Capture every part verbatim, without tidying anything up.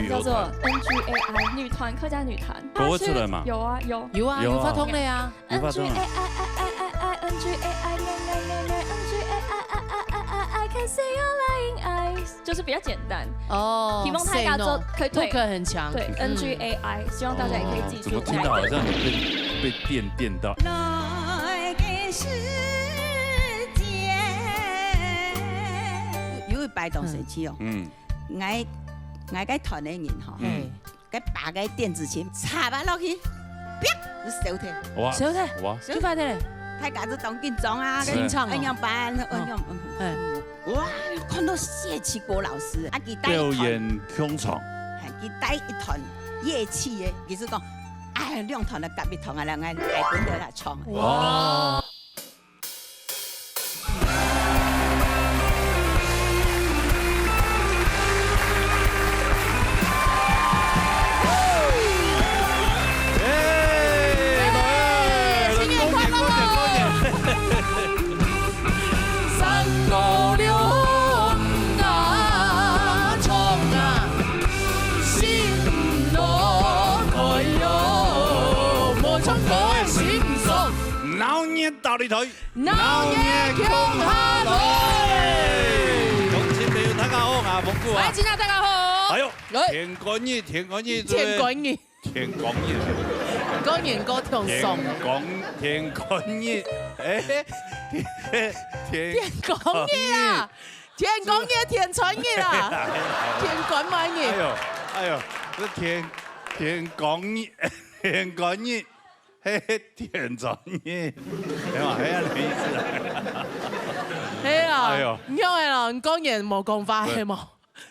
叫做 N G A I 女團，客家女團。歌會出來嗎？有啊，有。有啊，有啊。有發通了呀。有發通啊。N G A I I I I I N G A I I I I I N G A I I I I I I I can see your lying eyes，就是比较简单。哦，希望大家都可以，对，hook很强。对，嗯。N G A I，希望大家也可以记住。哦，怎么听到好像你被，被电，电到？有一擺當時去哦，嗯。嗯。 𠊎，𠊎个團个人吼，嗯。該把个電子琴插啊落去，啪，就燒忒。哇，燒忒，哇。就發忒咧。大家都當緊張啊，緊張哦。恁樣辦，恁樣，嗯。哎。哇，看到謝啟國老師，啊，佢帶一團，表演現場。哎，佢帶一團樂器个，佢就講，哎，兩團來合一團啊，來，來，來，來唱。哇。 耶，來，新年快樂！新年，新年，新年！三高六大冲啊，新年快乐，莫唱歌个心酸。闹热大擂台。 闹热共下來！乡亲朋友，大家好，𠊎係峰哥啊。哎，親愛大家好。哎喲，哎。天光日，天光日，天光日。天光日。過年過暢爽。天光，天光日，哎，天，天光日啊，天光日，天穿日啊，天光满日。哎喲，哎喲，這天，天光日，天光日。 嘿，嘿，天穿日，係嘛？係恁个意思啊。係啊，哎喲。你看个咯，你過年無講話係無？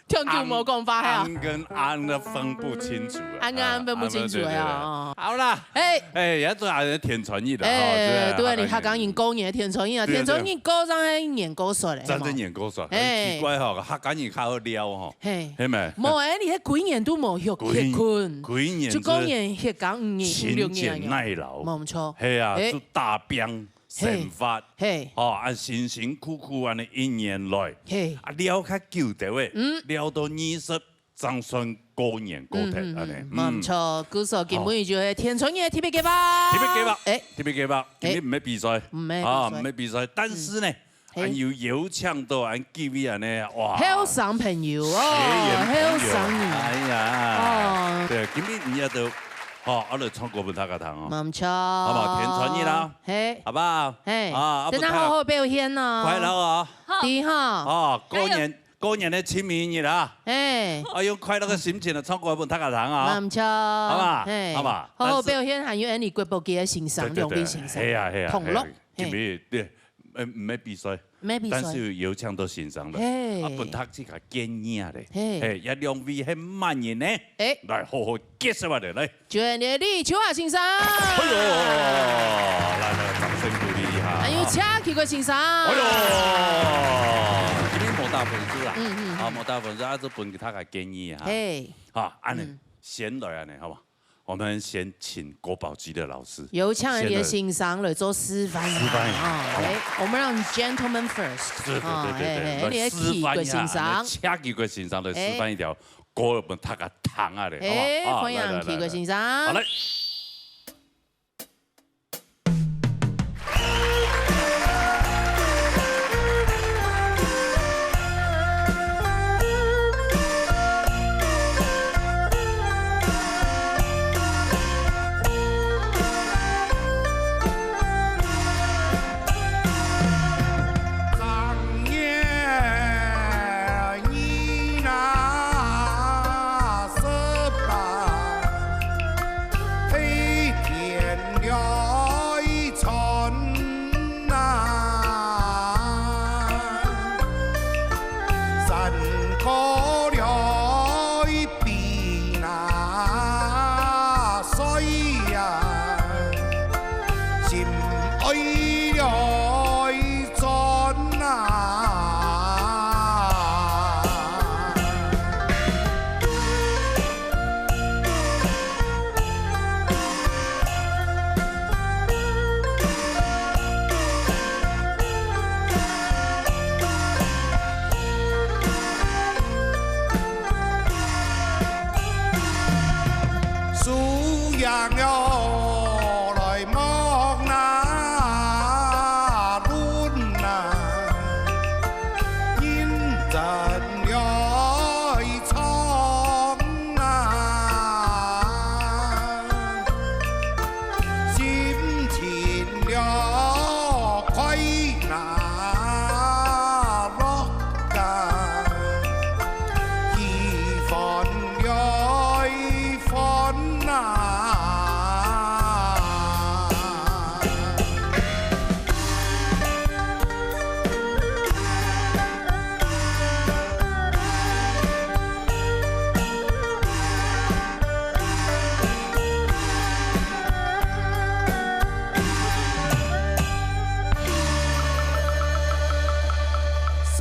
長久無講話係啊？安跟安都分不清楚啊。安跟安分不清楚个啊，啊，對，對，對，對。哦。好啦，嘿。哎，也做安天穿日啦，哎，吼，對啊，對啊，你客家人過年个天穿日啊，對啊，對啊。天穿日過正係年過煞个，正係年過煞，嘿。奇怪吼，客家人較好尞吼。 嘿。係無？無欸，你係歸年都無歇，歸，歇睏，歸年就過年歇到五日、五六日啊。勤儉耐勞。無毋著。係啊，欸。就打拚生活。嘿。吼，啊，辛辛苦苦恁呢一年來，嘿。啊，尞較久兜仔，嗯。尞到二十正算過年過節，嗯，嗯，恁呢。嗯，無毋著，嗯。故所今晡日就係天穿日个特別計畫。特別計畫，欸。特別計畫，今日毋係比賽，欸。毋係比賽。啊，毋係比賽，但是呢， 嘿。還有邀請到𠊎幾位恁呢，哇，後生朋友哦，學員朋友，後生人。哎呀，哦。對，今日你也都，吼，啊，來唱歌分大家聽哦。無毋著。好不好？天穿日啦，嘿。好不好？嘿，啊，啊，等下好好表現哦。快樂哦。好。對吼。哦，過年，加油。過年个清明日啊。嘿。啊，用快樂个心情來唱歌分大家聽啊。無毋著。好吧？嘿。好吧？好好表現，但是還有𠊎俚國寶級个先生，對，對，對。兩位先生。係啊，係啊，同樂。係啊。嘿。今日，對。 呃，毋係比賽，毋係比賽。但是有邀請到先生了，嘿。啊，分大家建議啊咧，嘿。嘿，這兩位係麼人呢？欸。來，好好介紹下咧，來。就係李秋華先生。哎喲，來，來，掌聲鼓勵一下。還有車啟國先生。哎喲，今日無打分數啦，嗯，嗯。啊，無打分數，啊，就分大家建議哈。嘿。啊，恁呢，嗯。先來恁呢，好不好？ 我們先請國寶級的老師，有請你的先生來做示範一下。先來示範一下，啊，好。欸，我們讓gentlemen first。是，對，對，對，對，啊，來欸，欸，你的啟國先生。示範一下，來，請啟國先生來示範一條歌，分大家聽下咧，欸，好不好？啊，歡迎啟國先生。來，來，來，來。好，來。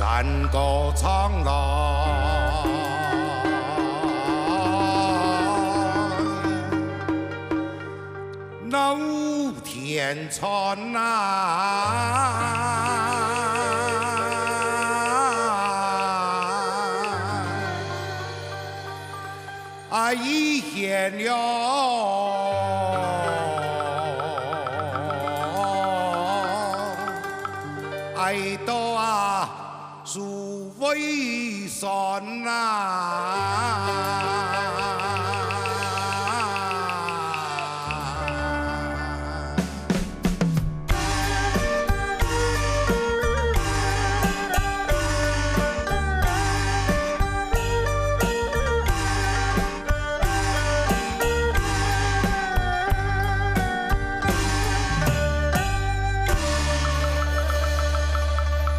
山歌唱來，闹天川啊！ 啊，已掀了，哀到啊，四圍山啊。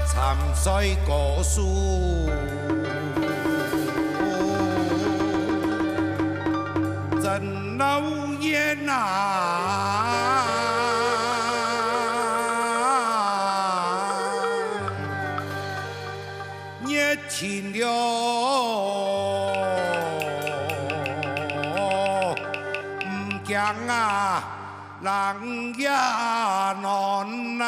參賽歌手真鬧熱啊！熱情了，毋驚啊！ 冷也暖啊。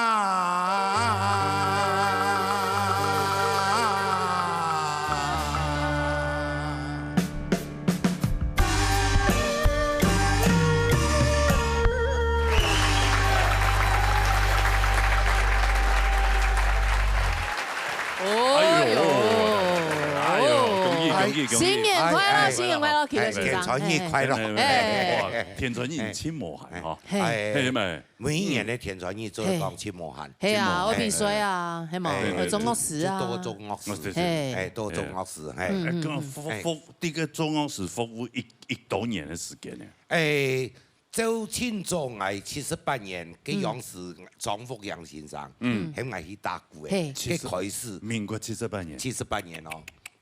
哎呦，哎呦，恭喜恭喜恭喜！新年快樂，哎哎新年快樂，Kiko 先生。天穿日快樂！哎，哇，天穿日真無閒哈，嘿哎係咪？每一年个天穿日做得講真無閒。係啊，真無閒我比賽啊，係嘛，哎我中國時啊就，多做樂師，哦對嘿哎，多做樂師，嘿。嗯哎，剛服服這個中央時服務一一多年的時間呢。哎，周慶忠哎七十八年，佢央時張福洋先生，嗯喊𠊎去打鼓个，嘿佢開始民國七十八年，七十八年哦，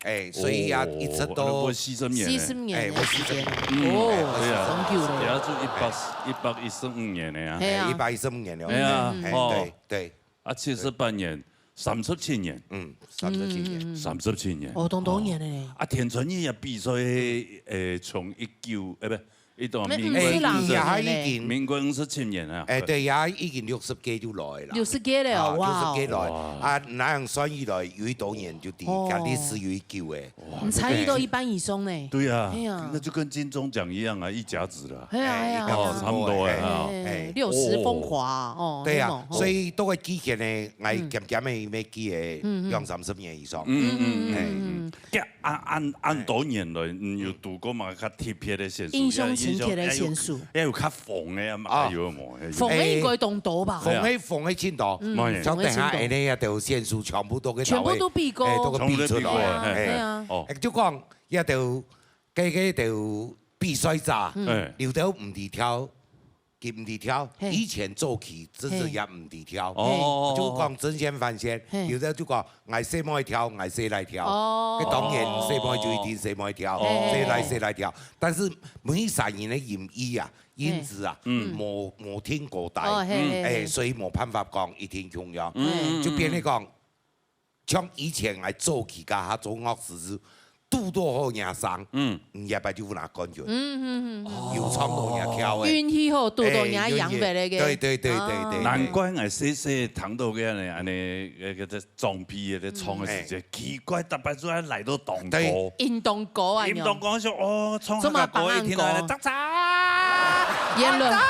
哎，所以啊，一直到四十年呢，四十年哎个時間，嗯哦，對啊當久了。也就一百一百一十五年的呀。嘿啊一百一十五年了，嗯哎呀哎，哦對對，啊，七十八年，三十七年，嗯，三十七年，嗯三十七年。哦，當多年了呢。啊，天穿日也比賽，呃，從一九，呃，不，一到那民國五十六哎，也年還已經，民國五十七年啊。哎，對，也已經六十幾就來了，六十幾了，啊，哇哦六十幾來，哇啊，那樣算起來，有一多年就比哦歷史悠久个。你參與到一半以上呢。對啊哎呀，那就跟金鐘獎一樣啊，一甲子了。係啊係啊，哦，差不多哎哈。哎哎，六十風華哦，對啊係，無所以到个之前呢，𠊎漸漸个也記得嗯嗯兩三十年以上。嗯嗯嗯嗯嗯。啊，恁恁恁多年來，嗯，有堵過嘛較特別的選手，印象深刻的選手，也有較紅的啊嘛，啊有無？紅的應該當多吧？紅的紅的真多，嗯哎像等下恁呢啊，就選手全部都个全部都比過哎，都个比出全部都比過來，哎哎，呀，哦哎，就講也就該个就比賽者，嗯哎，有兜毋知跳，佢毋知跳，嘿以前早期真正也毋知跳。哦，就講曾先范先，嘿有兜就講，𠊎細妹跳，𠊎細倈跳。哦該當然細妹就一定細妹跳，嘿細倈細倈跳。但是每一儕人个音域啊，音質啊，嗯無無停過大，哦嘿嘿哎，嘿，所以無辦法講一定共樣。嗯就變成講，像以前𠊎早期該下做樂師係堵到好名聲，嗯，你也擺就拿冠軍，嗯嗯嗯，有唱到人家跳个，運氣好，堵到人家贏个那個，對對對對對，難怪𠊎細細聽到个呢，恁呢个个長輩个唱个時節，奇怪，逐擺就愛來到當對高。運動歌啊，運動講說哦，唱客家歌一聽到呢，做麼个放恁高喳喳，言論，哎，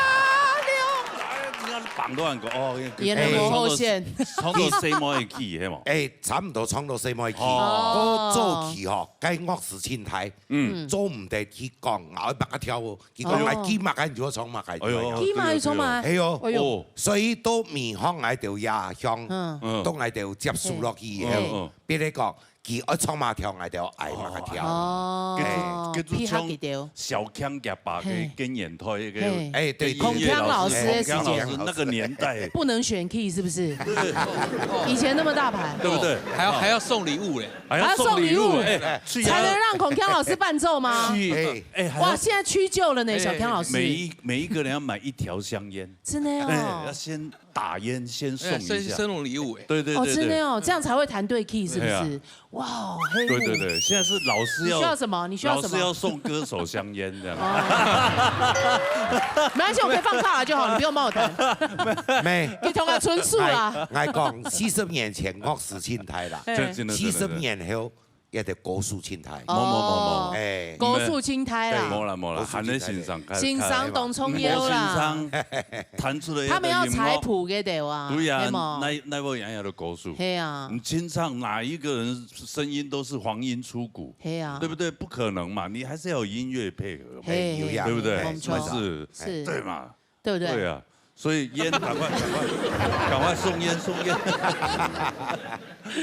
只要放到恁高哦，言論無好選，唱到細妹去，係無？哎，差毋多唱到細妹去，哦該早期吼，該樂師心態，嗯做毋得去講，𠊎愛麼个跳舞，佢講哦來記麼个你就唱麼个，哎呦起碼有唱嘛，哎呦，哎呦，所以到面向𠊎兜也向，嗯，嗯當𠊎兜接受落去以嗯後，嗯變成講，佢愛唱麼个調，𠊎兜愛麼个調。哦，哎。叫做，叫做像小強佢爸个，嘿。跟演台个，嘿。哎，對，孔鏘老師的時間。孔鏘老師那個年代。不能選key是不是？對。以前那麼大牌。對不對？還要，還要送禮物嘞。還要送禮物，還要送禮物，哎，去啊。才能讓孔鏘老師伴奏嗎？去，哎。哎，還要哇，現在屈就了呢，哎，小強老師。每一，每一個人要買一條香菸。真的哦。哎，要先打菸，先送一下。哎，先，先送禮物，哎。對，對，哦，對，對。真的哦，這樣才會彈對key，是不是？對啊。哇，很酷。對，對，對，現在是老師要，你需要什麼？你需要什麼？老師要送歌手香菸這樣。哦。沒關係，我可以放卡拉就好，你不用幫我彈。沒。你同佢純屬啦。哎，哎，講，四十年前樂事盡大啦，哎。真，真的，真的，四十年後， 也得高速青苔。哦。無，無，無，無。哎。高速青苔啦。對，無啦，無啦，高速青苔。還得欣賞，欣賞當重要啦。無欣賞，彈出來个音樂。他們要採譜个對啊，對啊，係無？哪，哪位人也都高速。係啊。你清唱哪一個人聲音都是黃鶯出谷，係啊。對不對？不可能嘛，你還是要有音樂配合嘛，係，有影，對不對？沒錯。是，是。對嘛。 對不對？對啊，所以菸趕快，趕快，趕快送菸，送菸。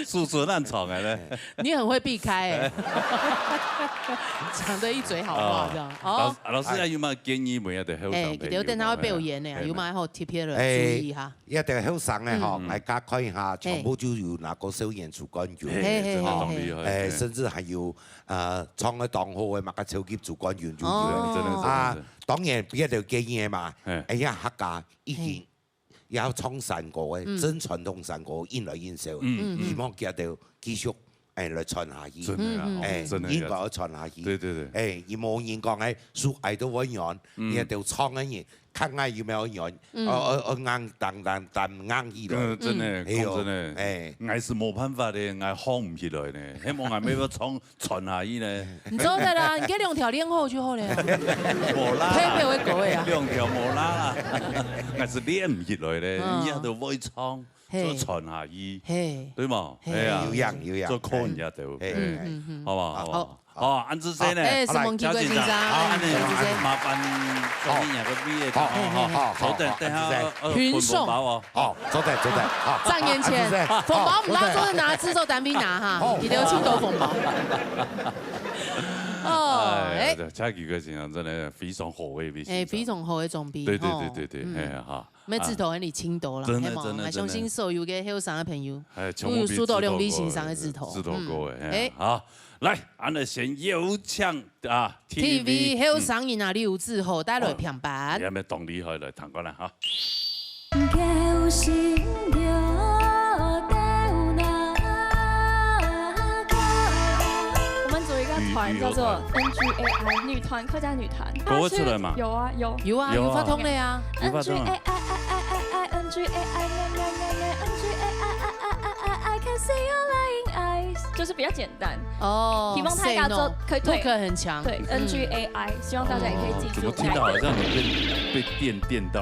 叔叔恁長个咧。你很會避開欸。講得一嘴好話這樣。啊，哦。老師，老師，哎。有麼个建議無？要對後生朋友。哎，佢等下會表演呢，哎，有麼个好特別个注意哈？哎，要對後生个吼，嗯。來加看一下，全部就有拿過小演出冠軍。哎，嘿，嘿，這種厲害，哎，哎。甚至還有，呃，唱个當好个，麼个超級主冠軍就有。哦。真的，真的，啊，真的。 當然，別个建議嘛，嘿。哎呀，客家已經嘿。也唱山歌个，嗯。真傳統山歌，緊來緊少，嗯，嗯。希望佢兜繼續，哎，來傳下去。真的啊，嗯，嗯。哎，哦，真的要。應該要傳下去。對，對，對。哎，佢無人講，哎，手愛到會軟，嗯。你兜唱个人，較愛有無有軟，嗯。哦，哦，哦，硬，當，當，當硬起來。嗯，真的，嗯。哎喲，講真的，哎。𠊎係無辦法个，𠊎放毋起來呢。希望𠊎乜要唱 傳下去呢？你做得啦，你該兩條練好就好了呀。無啦。特別會高个啊。兩條無啦啦，𠊎係練毋起來咧，嗯。人家都會唱，嘿。做傳下去，嘿。對無？嘿。係啊，有影，有影。做看人家都，嘿。嘿。嗯，嗯，嗯。好不好？好不好？好。好，恁仔細呢。好，哎，承蒙奇怪先生，好，恁仔細，好。恁仔麻煩，好。做你兩個畢業，好，好，好，好，好，坐等，好，等下，恁仔細。呃，雲送。分紅包哦。 好，坐等，坐等，好。三年前，好，紅包毋拿，好，坐等。坐等拿製作單位拿哈，好。佢兜有盡多紅包。哦，哎，哎。這，這幾個先生真的非常好的一位先生。哎，非常好的總編，對，對，吼。對，對，對，嗯。哎，哈。乜製作人你盡多啦，真的，係無？真的，還相信所有个後生个朋友，真的。哎，全部都有收到兩位先生个製作。製作過的，嗯。哎，哎。好。來，恁仔先邀請啊，T V，T V，後生人啊，你有志豪，帶來平板。哦，你還沒動力，好，來，聽過來哈。 我們組一個團叫做女，女團。N G A I，女團，客家女團。歌會出來嗎？有啊，有。有啊，有啊。有發通了呀。有發通啊。N G A I，I，I，I，I，I，N G A I，I，I，I，N G A I，I，I，I，I，I，I can see your lying eyes，就是比較簡單。 哦，希望大家做，say no，可以，對，hook很強。對，嗯。N G A I，希望大家也可以記住。哦，怎麼聽到好像你被，被電，電到？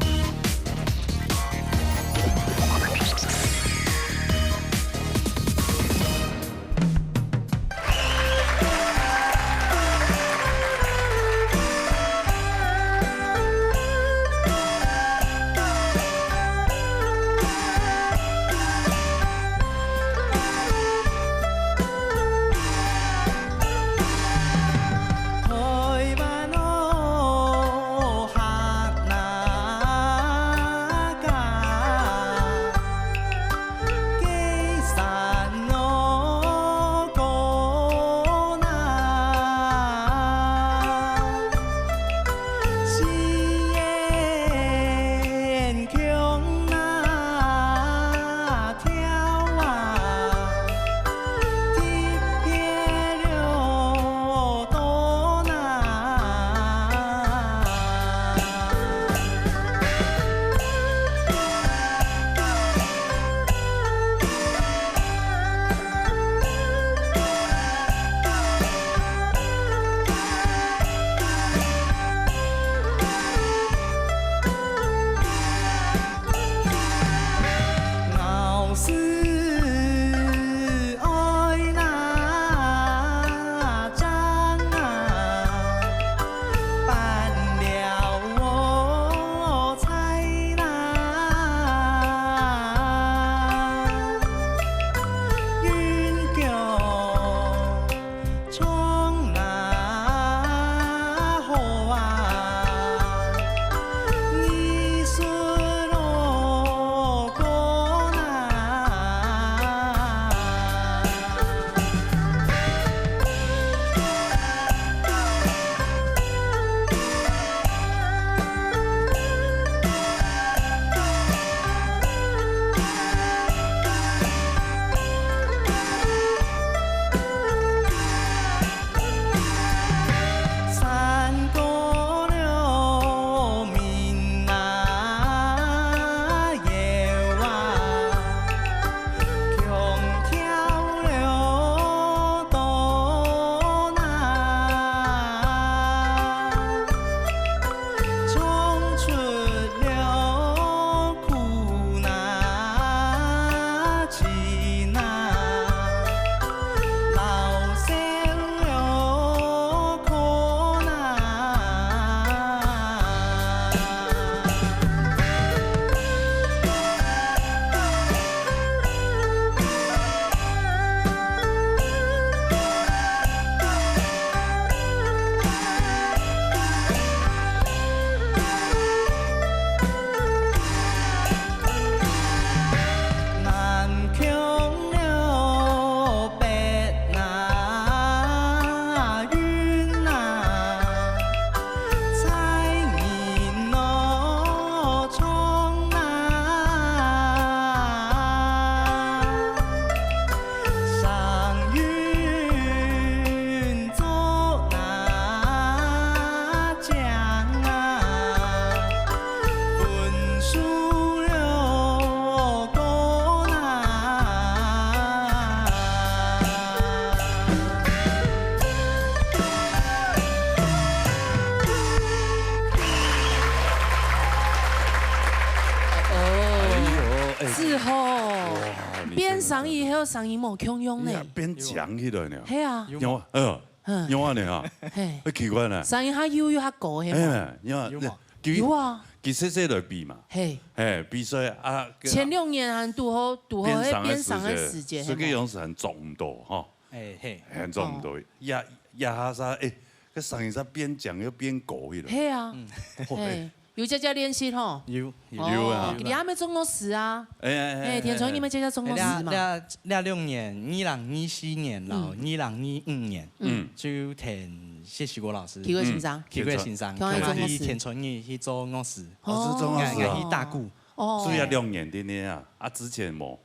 以後聲音無共樣呢。你也變強起來呢。係啊，有無？有啊，嗯，嗯，有啊呢哈，嘿，很奇怪呢。聲音較幼又較高，係無？哎，有啊，有無？其實，有啊，其實細細來比嘛，嘿，嘿，比賽啊，前六年還堵好，堵好彼邊上个時節，所以講是還做毋到哈，哎嘿，還做毋到，哦，也也下下，哎，个聲音上變強又變高去了，嘿啊，嗯，嘿。 有在家練習吼？有，有。有啊。哦，你還沒中國時啊？哎，哎，哎，哎，田川，哎，你們在家中國時嘛？哎，那，那，那六年，二零二四年，然後嗯。二零二五年，嗯。就聽謝世國老師，奇怪先生。嗯。奇怪先生，田川。田川去，田川去，去做樂師。哦，是做樂師啊。哎，哎，去打鼓。哦。所以啊，兩年的呢啊，啊，之前無。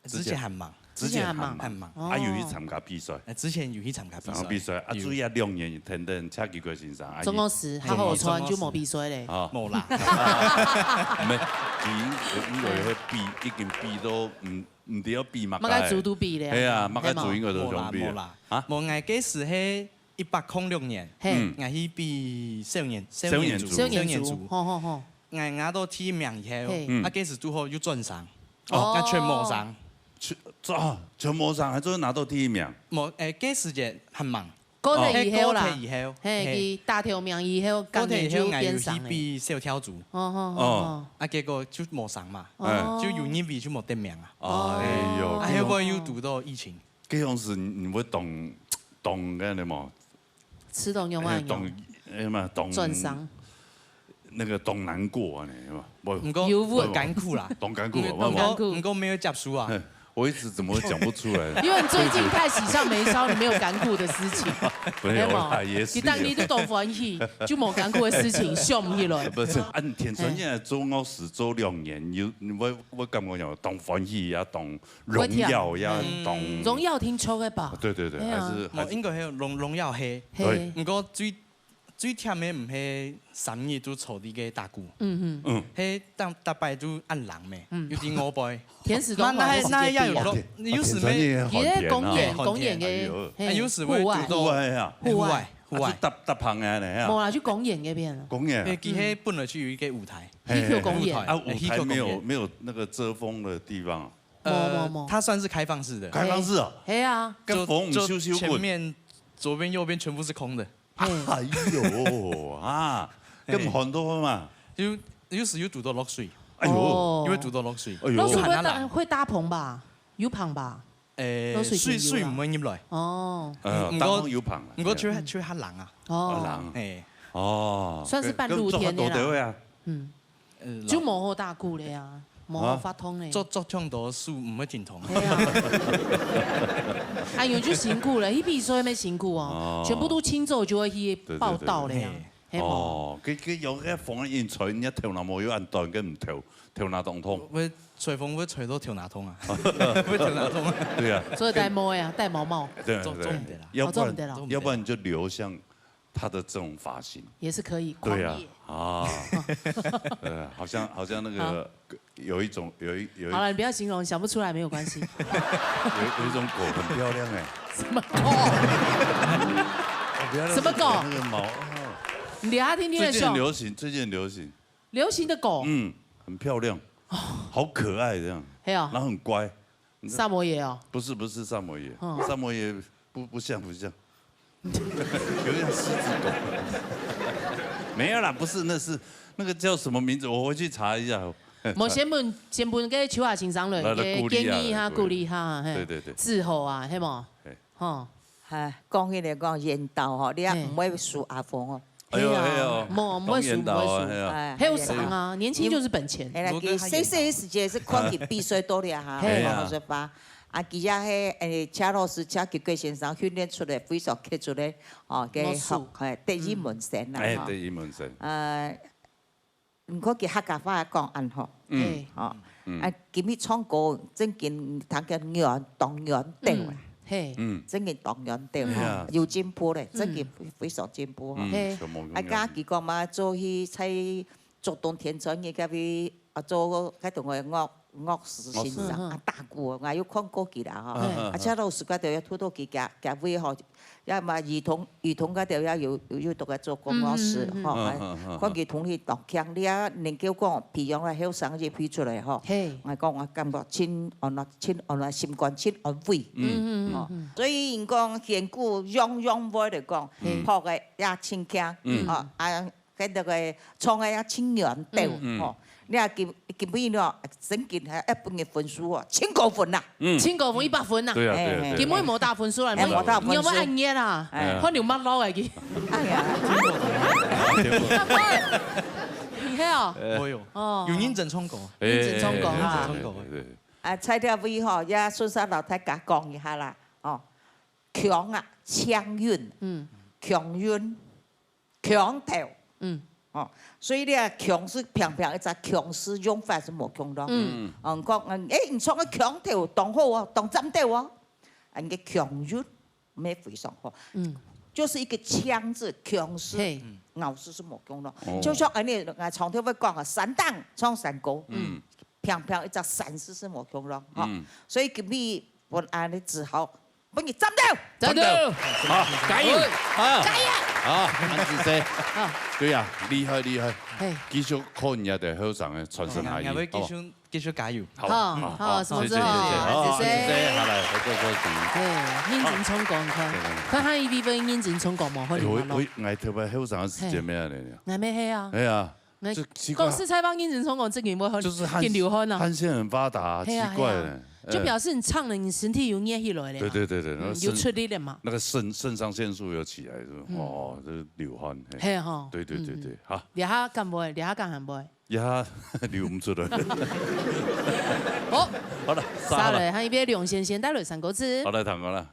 之前還忙。之前還忙。還忙。哦。啊，有去參加比賽。哎，之前有去參加比賽。參加比賽，啊，有。主要兩年等等，請奇怪先生，啊，中國時，還好，中國時。就無比賽咧。啊。無啦。毋係，已經，因為彼比，已經比到，毋，毋知要比麼个。麼个組都比咧。係啊，麼个組應該都想比啊。無啦，無啦。啊？無，𠊎該時係一百空六年，嘿。嗯。𠊎去比少年，少年組。少年組。少年組，少年組。好，好，好。 𠊎拿到第一名以後，嘿。嗯。啊，該時堵好又轉省，哦。啊，全無省。全，啊，全無省，還做得拿到第一名。無，誒，該時節還忙。過忒以後啦。哦，過忒以後，嘿，嘿。佢打頭名以後，過忒以後，感覺就變省咧。𠊎有去比小跳組。哦，哦，哦，哦。啊，結果就無省嘛，哦。就有入圍就無得名啊。哎喲，哎，後尾又堵到疫情。 該樣時你會當，當該个嘛？吃到肉啊，哎，當，哎嘛，當，轉傷。那個當難過啊，你嘛，不，毋過，有，有。當艱苦啦。當艱苦啊，毋過，毋過，毋過沒有接受啊。嘿，我一直怎麼會講不出來？因為你最近太喜上眉梢，你沒有艱苦的事情。沒有啦，對無？也是有。你當你都當歡喜，就無艱苦的事情，想毋起來。不是，啊，你田川現在做樂師做兩年，有，你會，會感覺有當歡喜啊，當 榮耀呀，嗯。當，榮耀聽著个吧？對，對，對，哎呀。還是，還是，哦，應該係榮，榮耀係。係。對。毋過最，最忝个毋係三日都坐在該打鼓。嗯哼。嗯。係逐，逐擺都恁冷咩，嗯。有點餓背。天時冬滑个時節，那，那，那要有，哦，有時咩，天，天時也很甜啊。佢个公園，對，公園个，哎喲。嘿，啊，有時會堵到戶外。戶外啊。戶外，戶外。戶外。啊，就搭，搭棚个呢，啊。無啦，去公園該片啊。公園啊。哎，佢係本來就有一個舞台。嘿，嘿，嘿。去公園。舞台，啊，舞台沒有，去公園。沒有那個遮風的地方啊。 呃，無，無，無。它算是開放式的。開放式哦。嘿，嘿啊。跟風就，就前面、左邊、右邊全部是空的。哎喲，啊，嘿。跟很多嘛。有，有時有堵到落水。哎喲。哦。有會堵到落水。哎喲。落水會搭，有很難。會搭棚吧？有棚吧？誒，落水前有啦。水，水毋會入來。哦。呃，嗯，毋過，搭棚有棚啦。毋過就會，嗯。就會較冷啊。哦。較冷。嘿。哦。算是半露天的啦。跟，跟做較多的位啊。嗯。 呃，就無好打鼓咧啊，無好發通咧。啊？做，做唱到手毋會真痛。對啊。哎喲，就辛苦了，去比賽乜辛苦哦，哦。全部都請走就會去報到咧啊，對，對，對。嘿。係無？哦，佢，佢有該風一吹，人家頭那毛又恁短，跟毋頭，頭那當痛。會吹風會吹到頭那痛啊，會頭那痛啊。對啊。所以戴帽呀，戴毛帽。對，對。做，做毋得啦。要不然，哦，做毋得啦。要不然你就留像 他的這種髮型。也是可以，對啊，狂野。啊，呃，好像，好像那個，好。有一種，有一，有一，好了，你不要形容，想不出來沒有關係。有，有一種狗很漂亮哎。什麼狗？哦，不要讓什麼狗？那個毛，哦。你等下聽聽的秀。最近很流行，最近很流行。流行的狗？嗯，很漂亮，哦。好可愛這樣。還有。然後很乖。 薩摩耶哦。不是，不是薩摩耶，嗯。薩摩耶不，不像，不像。有點獅子狗。沒有啦，不是，那是，那個叫什麼名字？我回去查一下。無，先問，先問該秋華先生了，來，來，該鼓勵一下，建議哈，鼓勵一下。鼓勵一下，嘿。對，對，對。志豪啊，係無？嘿。吼。哎，講起來講，緣投吼，你也，嘿。毋會輸阿峰哦。 哎喲，係啊，哎喲，無，毋會輸，當緣投啊，毋會輸。係啊。哎，後生啊，年輕就是本錢。哎呀，佢細細个時節係看佢比賽多了哈，係啊。好說法。啊，佢也係，誒，謝老師、謝吉貴先生訓練出來非常傑出个，哦，个學，樂手。哎，第一門生啦，嗯。哎，吼。第一門生。呃，毋過佢客家話講恁好。嗯。嘿。哦，嗯。啊，今日唱歌正經，聽見緣，當緣投啦。嗯，嘿。嗯。正經當緣投，哎呀。吼，有進步咧，正經非，嗯。非常進步，吼。嗯，嘿。全部都啊，剛剛佢講嘛，做去在竹東田村个隔壁，啊，做該同个樂，樂師先生，樂師。嗯，嗯。啊，大鼓，𠊎有看過佢啦，吼。嗯，嗯，啊，嗯。謝老師該兜也偷偷去佢，佢位吼，也嘛雨桐，雨桐該兜也有，有，有在該做過樂師，嗯，嗯，嗯。吼，嗯，嗯，嗯，嗯。看佢同你當強烈啊，能夠講培養了後生一批出來，吼。嘿。𠊎講，𠊎感覺真安樂，真安樂，心肝真安慰。嗯，嗯，嗯，吼，嗯。所以人講，絃鼓樣樣會來講，嗯。拍个也真強，嗯。吼，啊， 跟那个唱个也真緣投，嗯。吼。你看今，今晡日哦，正經還愛分个分數哦，真高分啦。嗯。真高分，一百分啦。對啊，對啊，哎，對啊。今晡日無打分數啦，哎，無打分數。你有無恁熱啊？哎。看你有沒落來去。哎呀。你看哦。哎呦，哦。有認真唱歌。認真唱歌啊。哎，哎，哎，哎，哎。啊，在這位吼，也順續摎大家講一下啦，哦，腔啊，腔韻，嗯。腔韻， 腔調。嗯。哦，所以你看腔係平平一隻腔，係用法係無共咯。嗯。嗯，講，嗯，誒，你唱个腔調當好哦，當讚到哦。啊，你个腔韻乜非常好。嗯。就是一個腔字，腔字，嘿。咬字係無共咯。哦。就像恁呢，𠊎常常會講啊，山頂唱山歌，嗯。平平一隻山字係無共咯，吼。嗯。所以今晡日分恁呢只好 分你讚到！讚到！好，加油！好，加油！好，恁仔細。好。對啊，厲害，厲害。嘿。繼續靠你兜後生个傳承下去，哎呀，𠊎會繼續，好不好？繼續加油。好，好，好，好，好，什麼之後？謝謝，謝謝。好，謝謝。恁仔細，好，來，合作歌曲。嘿，認真唱歌，你看。對，對，對。看下一位會認真唱歌無？好，哎，我，你看咯。我，𠊎特別後生个時節，嘿。沒有了。𠊎乜係啊。哎呀。 那這奇怪。講實在話，認真唱歌，這個有沒有很，就是汗，很流汗啊？汗腺很發達，嘿啊，奇怪呢。嘿啊。就表示你唱了，你身體有熱起來了嘛。對，對，對，對，嗯，那腎，有出力了嘛。那個腎，腎上腺素有起來，是吧？嗯。哦，這是流汗，嘿。嘿吼。對，對，對，對，嗯，嗯。好。這下敢會？這下敢還會？這下流毋出來。好。好了，殺了。殺了，還有一位梁先生帶來三個字。好，來，聽歌了。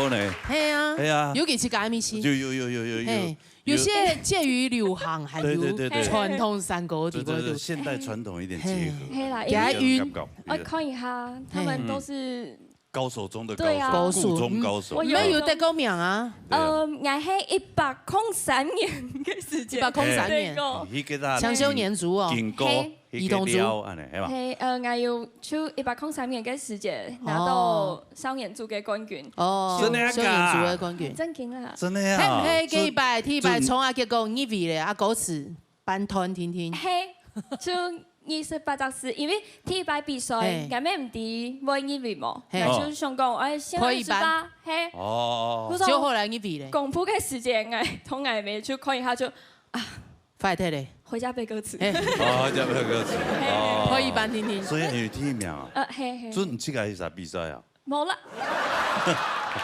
呢？係啊，係啊。尤其係該M C。有有有有有有。係，有些介於流行還有對對對對。傳統山歌个地方。對對對，現代傳統一點結合。係啦，因為感覺。我看一下，他們都是高手中的對啊高手，高手。古中高手。我有你有得過名啊？呃，𠊎係一百空三年个時間。一百空三年。對過。你去給他搶修年組哦。金歌，嘿，兒童組。去給撩，安呢，係吧？係，呃，𠊎有就一百空三年个時間拿到少年組个冠軍。哦，真的啊少年組个冠軍。正經啦。真的呀？係毋係？該一擺，第一擺衝啊，結果入圍咧，啊，歌詞半段聽聽。係，就二十八隻字，因為第一擺比賽，嘿。𠊎乜毋知會入圍無，嘿。𠊎就想講，哎，先二十八，係。哦。不是就後來入圍咧。公布个時間，𠊎同𠊎妹就看一下就，壞忒咧。回家背歌詞。嘿。哦，這樣歌詞。哦。可以吧，聽聽。所以你有第一名啊？呃，係係。所以你這個係啥比賽啊？無啦，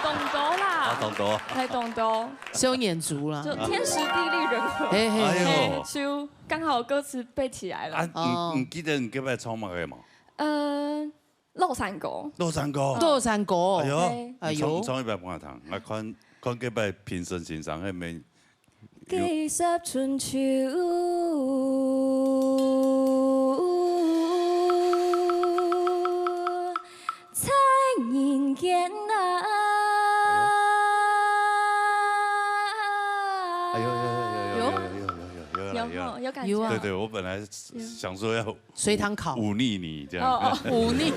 當多啦。啊，當多。係當多，少年組啦。就天時地利人和。嘿嘿。哎呦嘿，就剛好歌詞背起來了。啊，哦。你你記得你該擺唱麼个無？呃，老山歌。老山歌。老山歌。哎呦，嘿。哎呦。你唱唱一擺分𠊎聽，𠊎看看該擺評審欣賞，係無？幾十春秋，在人間啊。哎呦呦呦呦呦呦呦呦呦有吼，有感覺。有啊。對對，我本來想說要隨堂考。忤逆你這樣。哦哦。忤逆，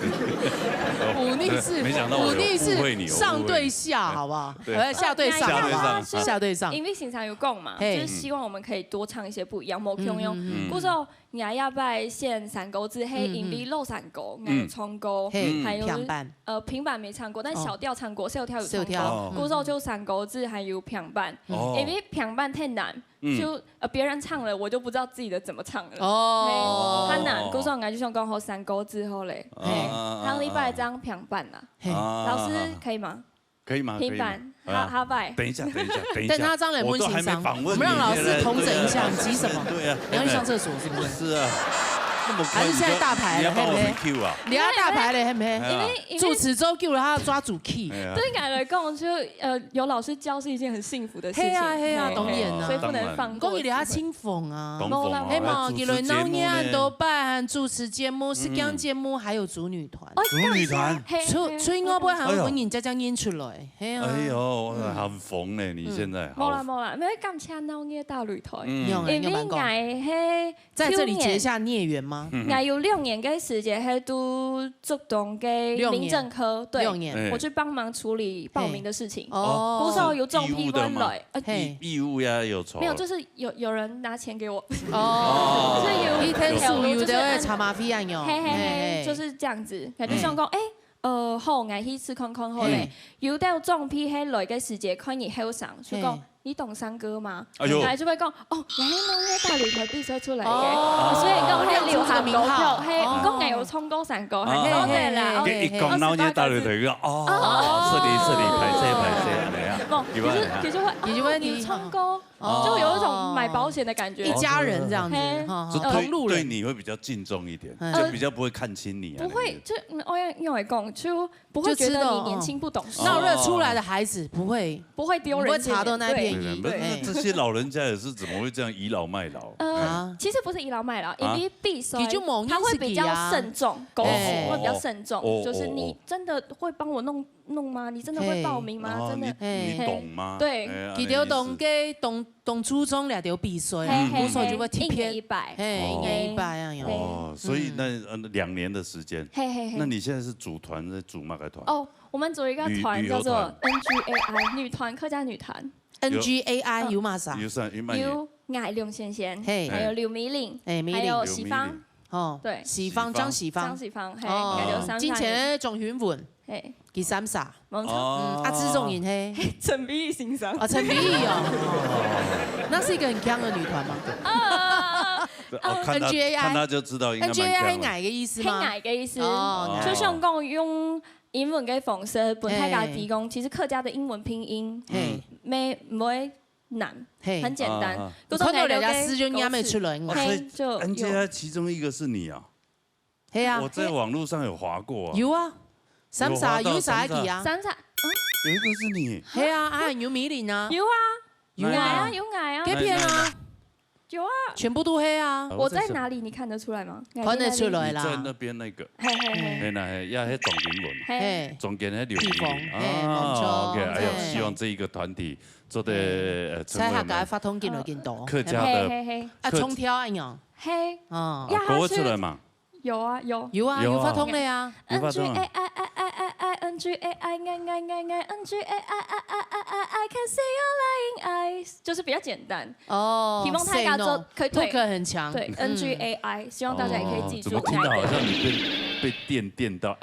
忤逆是，沒想到我有忤逆誤會你，是上對下，好不好？對。呃，下對上，哦，下對上。下對上。因為欣賞有講嘛，嘿。就是希望我們可以多唱一些不一樣，無共樣。嗯嗯嗯。故所𠊎這擺選山歌子，係因為老山歌，𠊎有唱過，嘿，還有平板。呃平板沒唱過，但小調唱過，小調有唱過。小調。故所就山歌子還有平板，哦。因為平板太難，就呃別人唱了，我就不知道自己的怎麼唱了。哦。嘿，較難，故所𠊎就想講好山歌子好咧。啊。嘿，下禮拜正平板啦。嘿。啊。老師可以嗎？可以嗎？平板，可以嗎？下下擺。等一下，等一下，等一下。等他張磊問欣賞，我都還沒訪問你。我們讓老師統整一下，你急什麼？對啊。你要去上廁所是不是？是啊，那麼快還是現在大牌了，你要幫我們嘿不嘿？ cue 啊？你要大牌了，係毋係？哎呀。因為因為主持周久了，他要抓主key。哎呀。對𠊎來講，就呃有老師教是一件很幸福的事情。嘿啊嘿啊，嘿當然啊。所以不能放過機會。講起來，他清風啊。當風啊，嘿嘛，還主佢來鬧持節目呢。人都辦主持節目、實況節目，還有組女團。哦組女團。嘿嘿所所以我不會喊我們人家這樣認出來，嘿啊。哎呦，很紅呢，你現在。無啦無啦，沒有感謝鬧熱大擂台。嗯。用啊，因為用蠻高。𠊎係在這裡結下孽緣嗎？𠊎有六年个時間，係讀竹東个民政科，對，六年。哎。我去幫忙處理報名的事情。哦。故所有種義務的嗎？批官來，呃，嘿。義務呀，有酬。沒有，就是有有人拿錢給我。哦。所以有一天數有有就是的會查馬費啊，有。嘿嘿嘿，就是這樣子，感覺像講，哎，呃，好，𠊎去試看看好咧嘿。有兜種批係來个時節，看你後生，就講嘿。你懂山歌嗎？哎呦。然後就會講，哦，𠊎係鬧熱大擂台比賽出來个，哦。所以講係流行歌曲，有這個名號。嘿，哦。講𠊎有唱過山歌，嘿嘿嘿。嘿，對啦，哦。一講鬧熱大擂台，就講哦，失禮失禮，歹勢歹勢，恁樣啊。不，可是可是會，你就會哦，你唱歌，哦。就有一種買保險的感覺。一家人這樣子，嘿。哈，就同路人。對對你會比較敬重一點，嗯。就比較不會看輕你啊。不會，就嗯，我要用來講，就不會覺得你年輕不懂事，鬧熱出來的孩子不會，不會丟人現眼。不會查到那片。對對對，不是，那這些老人家也是怎麼會這樣倚老賣老？呃啊，其實不是倚老賣老，因為比賽佢就無認識佢啊。他會比較慎重，歌詞會比較慎重，哦就是你真的會幫我弄弄嗎？你真的會報名嗎？哦，真的你你懂嗎？對哎呀佢就當个當當初衷了，就比賽啊，嘿嘿故所就會特別，嘿，一年一擺。嘿，一年一擺啊，有。嘿。哦，所以那呃兩年的時間，嘿嘿嘿。那你現在是組團在組哪個團？哦，我們組一個團叫做N G A I女團，客家女團。N G A I有麼儕？有啥？有麼儕？有艾龍先生，嘿。還有劉美玲，哎，美玲。還有喜芳，哦，對，喜芳，張喜芳。張喜芳，嘿，哦，還有三金錢的總巡文，嘿，佢三儕。沒錯。哦嗯，啊，志忠人嘿。陳美儀先生。啊，陳美儀哦，那是一個很強的女團嗎？啊，哦，看他 N G A I 看他就知道應該蠻 N G A I 強的。係矮个意思嗎？係矮个意思，哦，就像講用英文个方式，分大家提供，其實客家的英文拼音，嘿，沒，不會難，嘿，很簡單啊。就係看到人家私訊也沒出來，哦，所以嘿，就有。 N G I 其中一個是你啊？嘿啊我，在網路上有滑過啊。有啊，三儕有啥个啊？三儕，嗯，有一个是你。係啊，啊，有米林啊，有啊，有啊，有啊，有啊，該片啊，有啊，全部都係啊。我在哪裡？你看得出來嗎？看得出來啦。你在那邊那個，嘿嘿嘿，嘿那嘿，呀，那撞英文，嘿，中間那留地方，嘿，啊，OK，哎呦，希望這一個團體做得呃，成為我們在客家發通緊來緊多，客家的，嘿嘿嘿，啊，客衝跳恁樣，嘿，哦，啊，國語出來嘛。 有啊，有。有啊，有發通了呀。有發通啊。N G A I I I I I N G A I I I I N G A I I I I I I can see your lying eyes，就是比較簡單。哦，希望大家做，可以，對，hook很強。对，嗯。N G A I，希望大家也可以记住。哦，怎么听到好像你被，被电电到？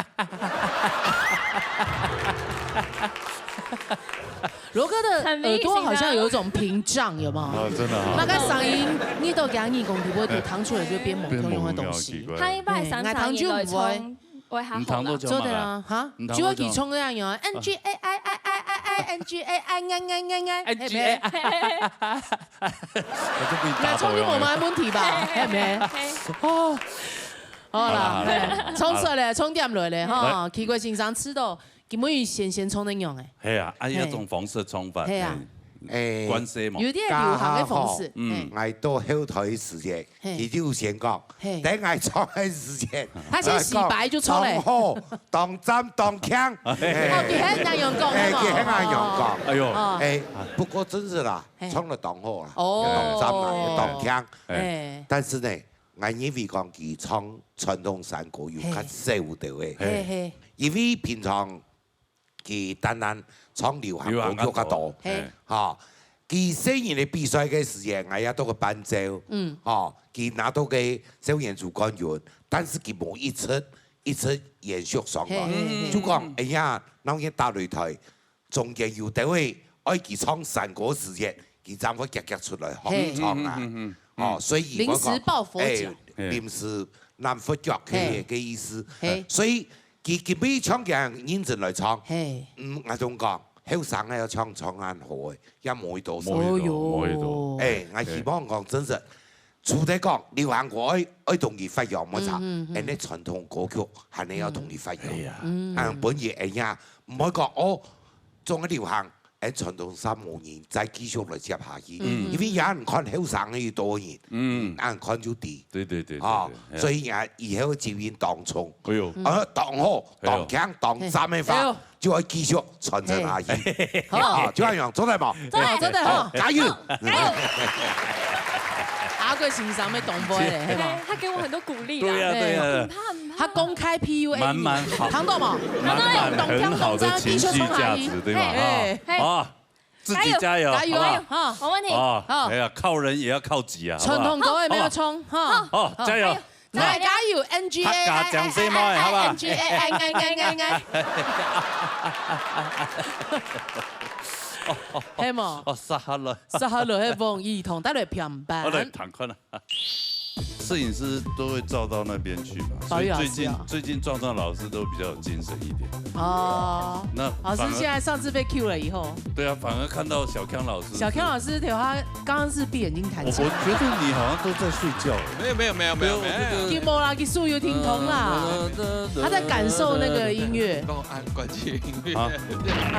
罗哥的耳朵好像有一种屏障，有没有？哦，真的哈。那个嗓音，你都讲你讲，你不会读唱出来就变某种用的东西。变某种奇怪。下禮拜三三一來唱，會較好啦。你唱到做麼个？做得啊，哈？你唱到做麼个？就會去唱那樣啊，N G A I I I I I N G A I I I I I，N G A I，我就被你打倒了。那唱就無麼个問題吧？係無？係。哦，好啦，好啦，好啦。係，唱出來，唱點來咧，哈，來。奇怪先生知道 今晡日先先唱恁樣誒。係啊，啊，嘿。一種方式唱法，係啊。嘿。誒，關西嘛。有點流行的方式，嗯。嘿。𠊎到後台个時節，嘿。佢就先講，嘿。等𠊎唱个時節，他先洗白就出來。𠊎講，當好，當讚，當強。嘿。哦，佢還恁樣講，誒，係無？佢還恁樣講。哦。哎喲。哦。誒，不過真是啦，嘿。唱得當好啦，哦。當讚啦，當強。嘿。但是呢， 𠊎認為講佢唱傳統山歌有較少兜誒。嘿。嘿，嘿。因為平常佢單單唱流行歌曲較多。流行較多，嘿。哈，佢細人个比賽个時節，𠊎也做過伴奏。嗯。哈，佢拿到个少年組冠軍，但是佢無一直，一直延續上來。嘿，嘿，嘿。就講，哎呀，那天打擂台， 中間有兜位愛佢唱山歌時節，佢正會遽遽出來學唱啊。嘿。嗯，嗯，嗯，嗯。哦，所以𠊎講，臨時抱佛腳。哎，嘿。臨時攬佛腳个，嘿。个意思。嘿。所以佢今晡日唱佢認真來唱。嘿。嗯，𠊎同講，後生个愛唱，唱恁好个，也無幾多首。無幾多，哦喲。無幾多。哎，𠊎希望講真實， 除了講流行歌愛，愛同佢發揚，無錯，嗯，嗯，嗯。恁呢傳統歌曲還係要同佢發揚。哎呀。嗯。啊，本意哎呀，毋好講哦，做个流行，恁傳統山無人再繼續來接下去。嗯。因為也人看後生个多人，嗯。啊，人看就低。對，對，對，對，啊，對，哎呀。所以啊，以後接應當衝，哎喲。啊，當好，哎喲。當強，當讚个話，哎喲。 就愛繼續傳承下去。嘿。好。啊，就恁樣，做得無？做得，做得，好，好。加油！好，加油！阿貴先生个同輩咧，係吧？嘿，他給我很多鼓勵啦。對呀，對呀。毋怕，毋怕。他公開P U A你。滿滿好。聽到無？滿滿很好的情緒價值，對吧？嘿，嘿。啊，自己加油，加油，好不好？加油，哈。沒問題。啊，好。哎呀，靠人也要靠己啊，好不好？傳統歌也沒有衝，哈。好，加油。好，加油。 來，加油，N G A I，客家講細妹，好吧？N G A I，哎，哎，哎，哎，哎。係無？哦，殺下來。殺下來，係王一彤，帶來平板。我來彈看啊。攝影師都會照到那邊去嘛，所以最近，保育老師啊。最近壯壯老師都比較有精神一點。哦，那反而老師現在上次被Q了以後，對啊，反而看到小康老師是，小康老師頭下 剛剛是閉眼睛彈琴。我，我覺得你好像都在睡覺欸。沒有，沒有，沒有，沒有，對，我覺得沒有。佢無啦，佢手有停動啦。呃，他在感受那個音樂。幫我按關機音樂。啊？啊？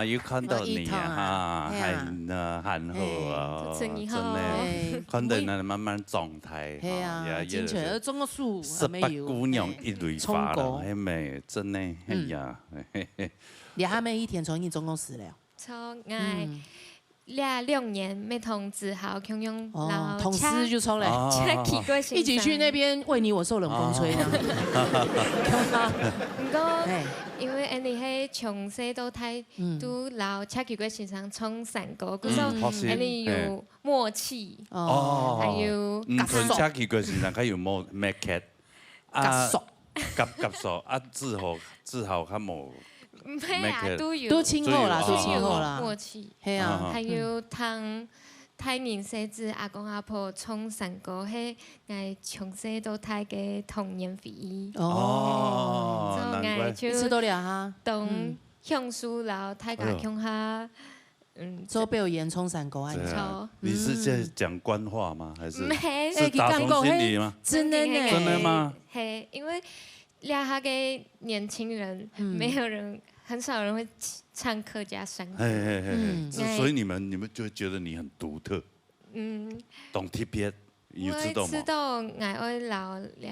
有看到你啊，哈，很，呃，很好啊，真的，看到你慢慢長大，係啊，哈，也，也是金泉，呃，中國樹，十八姑娘一蕊花了，係咩？真的，哎呀，你還沒一天從你中國死了。從，哎，嗯。這兩年，沒同志好共樣，哦，同事就衝了。哦。一起去那邊為你我受冷風吹這樣。毋過，因為恁呢係從細到大，嗯。都摎車球个先生唱山歌，故所，嗯，恁呢有默契，哦。還有，嗯，合作。同車球个先生較有默，默契。啊，合作。合，合作，啊，志豪，志豪較無，毋係啊，默契。都有。都親和啦，都有，都親和啦。默契。係啊。啊。還有聽，聽大人細子、阿公阿婆唱山歌，係𠊎從細到大个童年回憶。哦，所以𠊎就，難怪。一直到這哈。當，嗯。 享受摎大家共下，哎喲。嗯，做表演唱山歌啊。對啊。你是在講官話嗎？還是，嗯。沒。是打從心裡嗎？哎，佢講過，嘿，真的呢。真的嗎？嘿，因為這下个年輕人，嗯。沒有人，很少人會唱客家山歌。嘿，嘿，嘿，嘿，嗯。這，所以你們，你們就覺得你很獨特。 嗯。當特別，你有知道嗎？𠊎知道，𠊎愛摎這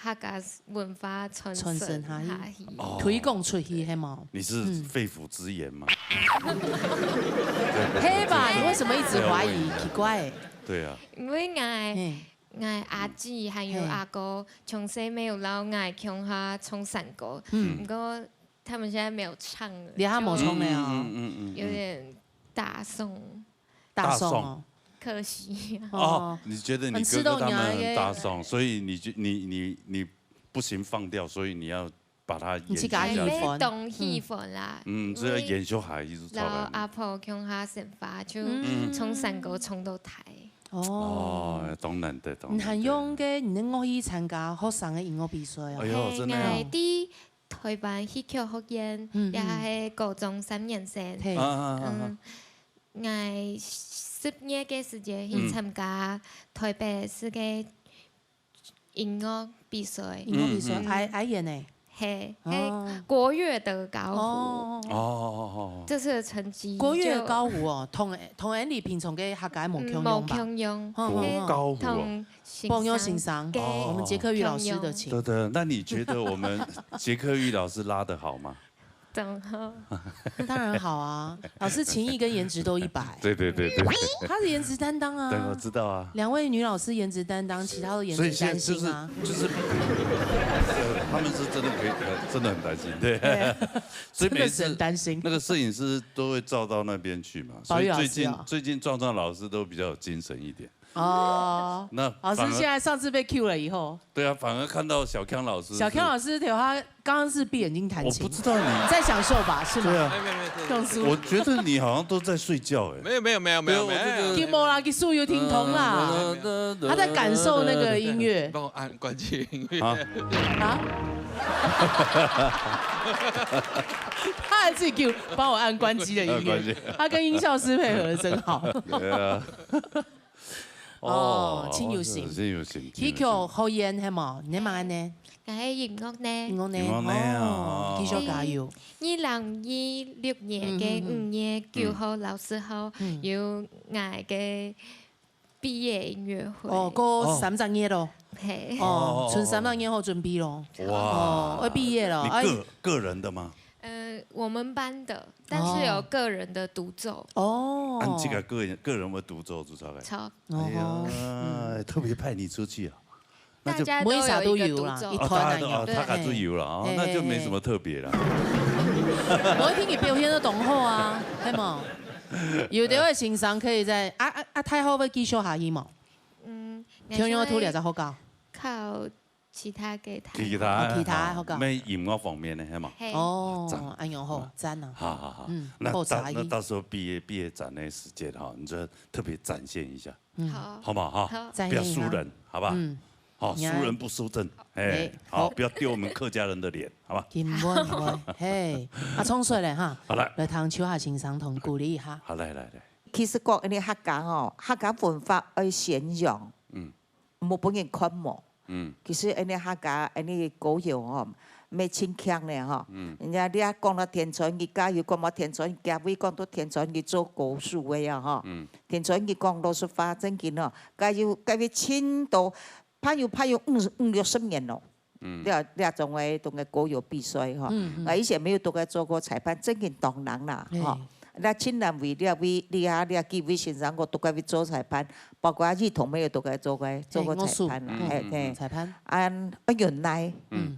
客家文化傳承下去。傳承下去。哦。推廣出去，係無？你是肺腑之言嗎？嗯。係吧？你為什麼一直懷疑？奇怪。對啊。因為𠊎，嗯。𠊎阿姊還有阿哥，嘿。從細沒有摎𠊎共下唱山歌，嗯。毋過他們現在沒有唱了，你還沒唱了哦。就，嗯，嗯，嗯，嗯，嗯。有點打爽。 打爽哦。打爽。可惜。哦，你覺得你哥哥他們很打爽，所以你就，你，你，你不行放掉，所以你要把它延續下去。你自家喜歡。哎，當喜歡啦。嗯，這要延續下去，就超難。因為摎阿婆共下生活，就，嗯。從山歌唱到大。哦。哦，當難得，當難得。你還用个，你能夠去參加學生个音樂比賽哦？哎喲，真的哦。嘿，𠊎在台灣戲曲學院，嗯，嗯。也係高中三年生。嘿。啊，啊，啊，啊。嗯。 𠊎十月个時節去參加台北市个音樂比賽。音樂比賽，嗯，嗯。愛，愛演呢？嘿，哦。嘿，國樂的高胡。哦。哦，哦，哦，哦。這次的成績就，國樂的高胡哦，同，同𠊎俚平常个客家無共樣吧？嗯，無共樣。嗯，嗯，嗯。國高胡哦。嘿，同先生，朋友先生，哦。我們傑克瑜老師的琴。共樣。對，對，那你覺得我們傑克瑜老師拉得好嗎？ 當好。當然好啊，老師琴藝跟顏值都一百。對，對，對，對。他是顏值擔當啊。對，我知道啊。兩位女老師顏值擔當，其他都顏值擔心啊。所以現在就是，就是，呃，他們是真的可以，呃，真的很擔心，對。對。所以每次真的是很擔心。那個攝影師都會照到那邊去嘛，所以最近，寶玉老師啊。最近壯壯老師都比較有精神一點。 哦，那反而，老師現在上次被Q了以後，對啊，反而看到小康老師是，小康老師，對，他剛剛是閉眼睛彈琴，我不知道你在享受吧，是嗎？對啊。沒有，沒有，沒有，這種是，我覺得你好像都在睡覺，哎。沒有，沒有，沒有，沒有，對啊，我覺得，沒有。佢無啦，佢手有停動啦，嗯，他在感受那個音樂。幫我按關機音樂。啊？啊？他還自己給我幫我按關機的音樂，按關機。他跟音效師配合得真好。對啊。 哦，哦，真有心。真有心，真有心。戲曲學院係無？你麼个呢？𠊎係音樂呢。音樂呢？音樂呢，哦，哦。繼續加油。二零二六年个五月九號，嗯，嗯，嗯。老師好，嗯。有𠊎个畢業音樂會。哦，過三十日咯。哦。嘿。哦，哦，哦，哦。賰三十日好準備咯。哇。哦，要畢業了，你個，哎。個人的嗎？呃，我們班的，但是有個人的獨奏。哦。哦。啊，你這個個人，個人會獨奏，主持人。好。 哎呀，哦。嗯。特別派你出去啊。那就大家都有一個獨奏。每一場都有啦，一團啊，哦，大家都，哦，有。大家都有啦，哦，嘿，那就沒什麼特別啦。嘿，嘿，嘿。我一聽你表現都當好啊，係無？有的位先生可以在，啊，啊，啊，太后會繼續下去無？嗯，共樣愛讀這隻學校。考 其他个台。其他，哦，其他，好个。咩音樂方面呢，係嘛？嘿。哦，讚。恁樣好，讚啊。好，好，好。嗯，那到，好才藝。那到時候畢業，畢業展那時間哈，你就特別展現一下，嗯。好。好不好？哈，好。不要輸人，好不好？嗯。好，輸人不輸陣，哎，哎，好，好。不要丟我們客家人的臉，好吧？根本毋會，嘿，啊，衝出來哈，好，來。來聽秋霞先生同鼓勵一下。好，來，來，來。其實講，因為客家哦，客家文化愛宣揚，嗯。 毋好分人看無。嗯。其實𠊎俚客家，𠊎俚歌謠吼，乜盡強呢吼。嗯。人家你啊講到天川，佢加油講到天川，加油講到天川，佢做高手个啊吼。嗯。天川佢講老實話，正經哦，加油，加油盡多，拍油拍油五五六十年咯。嗯。這這種个，種个歌謠比賽吼。嗯，嗯。啊，以前沒有都在做過裁判，正經當難啦，嘿。吼。那盡難為了為，你啊，你啊，幾位先生，我都在做裁判，包括系統沒有都在做過，做過裁判啦，嘿，我是。嘿，嘿。嗯，嗯，嗯。裁判。啊，啊，原來，嗯。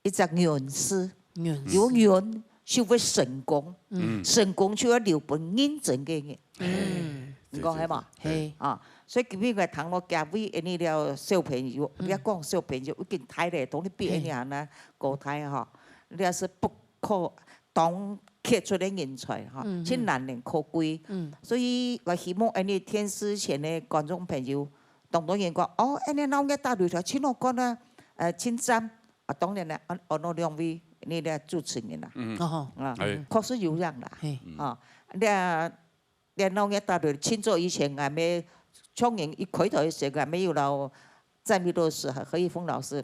一隻緣字，緣字。有緣就會成功，嗯。成功就會留分認真个人。嗯。你講係無？對，對，對。嘿。啊，所以今日个談到各位，恁呢了小朋友，嗯。你講小朋友已經大咧，當你比恁呢啊，高大吼，你也是不可當傑出的人才吼，嗯，嗯。盡難能可貴。嗯。所以𠊎希望恁呢電視前个觀眾朋友，當多人講，哦，恁呢鬧熱打擂台，盡好看啊，呃，盡讚。 啊，當然啦，安，安到兩位，你个主持人啦。嗯。哦吼。啊，哎。確實有影啦。嘿。嗯。啊，這，這鬧熱打擂，盡早以前，𠊎乜，像人一開頭个時，𠊎乜有摎詹維老師、何一峰老師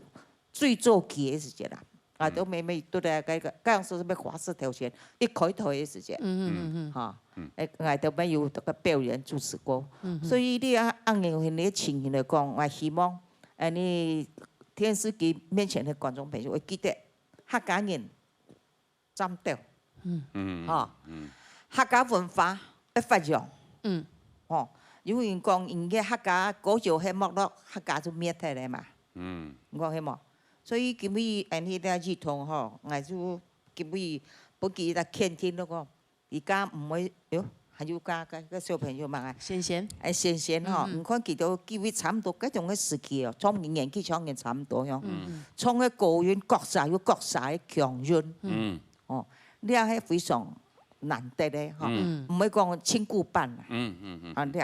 最早期个時節啦。啊，嗯。都乜，乜都在該个，該樣時乜華視頭前，一開頭个時節。嗯，嗯，嗯，嗯。哈，嗯。哎，𠊎都乜有這個表演主持過。嗯，嗯。所以你啊，按呢个情形來講，𠊎希望，哎，你電視機面前个觀眾朋友會記得， 客家人戰鬥，嗯。嗯，吼，嗯。客家文化愛發揚，嗯。吼，有人講，因為客家歌謠係沒落，客家就滅忒了嘛。嗯。你講係無？所以今日恁呢个系統吼，𠊎就今日不記得肯定了講， 而家毋會，喲，還有个，个，个小朋友嘛，哎。仙仙。哎，仙仙吼，嗯，嗯。你看佢兜幾位差毋多該種个時期哦，像年紀像人差毋多樣。嗯，嗯。唱个歌韻，各儕有各儕个強韻。嗯。哦，這係非常難得个吼，嗯。毋會講千古版啦。嗯，嗯，嗯。啊，這，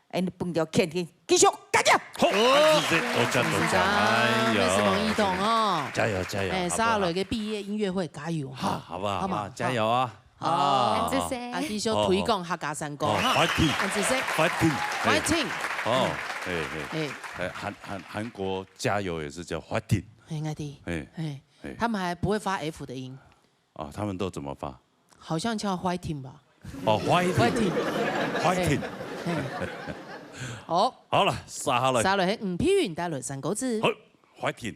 哎，你分了肯定，繼續加油！好，哦。多謝，多謝，多謝，哎喲，美食網一懂哦。加油，加油，哎，好不好？沙雷个畢業音樂會，加油哈。好，好不好？好嘛，好。加油啊！ 哦。啊，這些。啊，繼續推廣客家山歌，哦，哈。Fighting。啊，這些。Fighting。Fighting。哦，嗯。嘿，嘿。哎。哎，韓，韓，韓國加油也是叫fighting。嘿，𠊎知。嘿，嘿，嘿。他們還不會發F的音。啊，他們都怎麼發？好像叫fighting吧。哦，fighting。Fighting。Fighting。嘿，嘿。好。好了，沙下來。沙來，吳佩雲帶來山歌詞。好。 Fighting。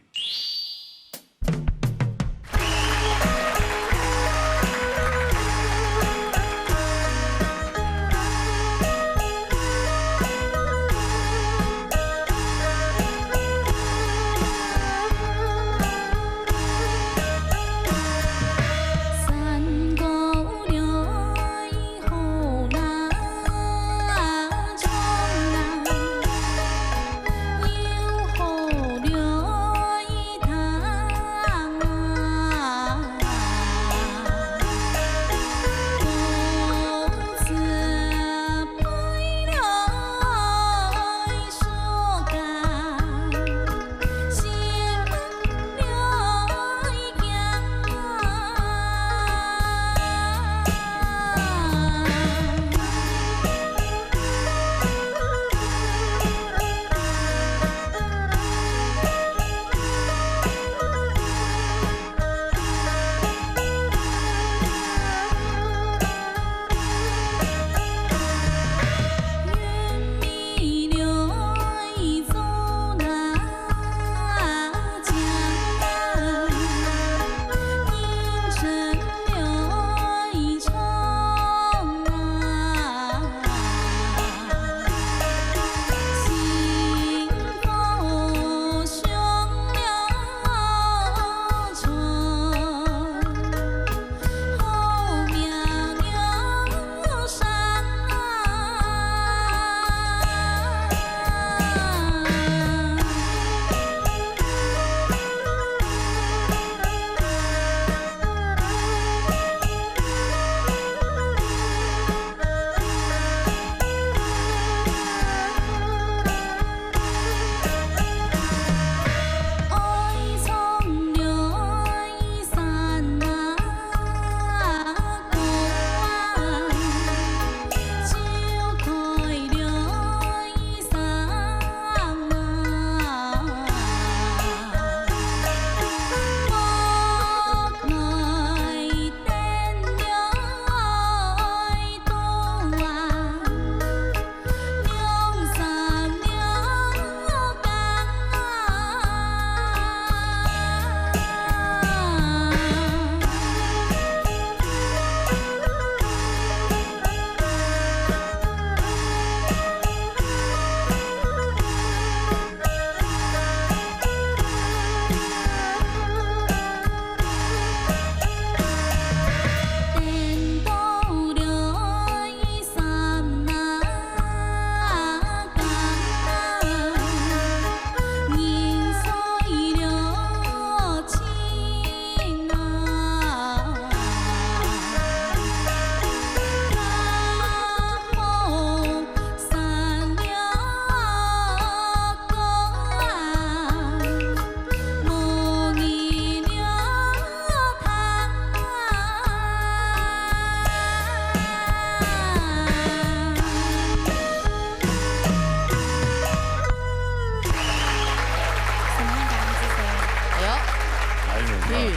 玉，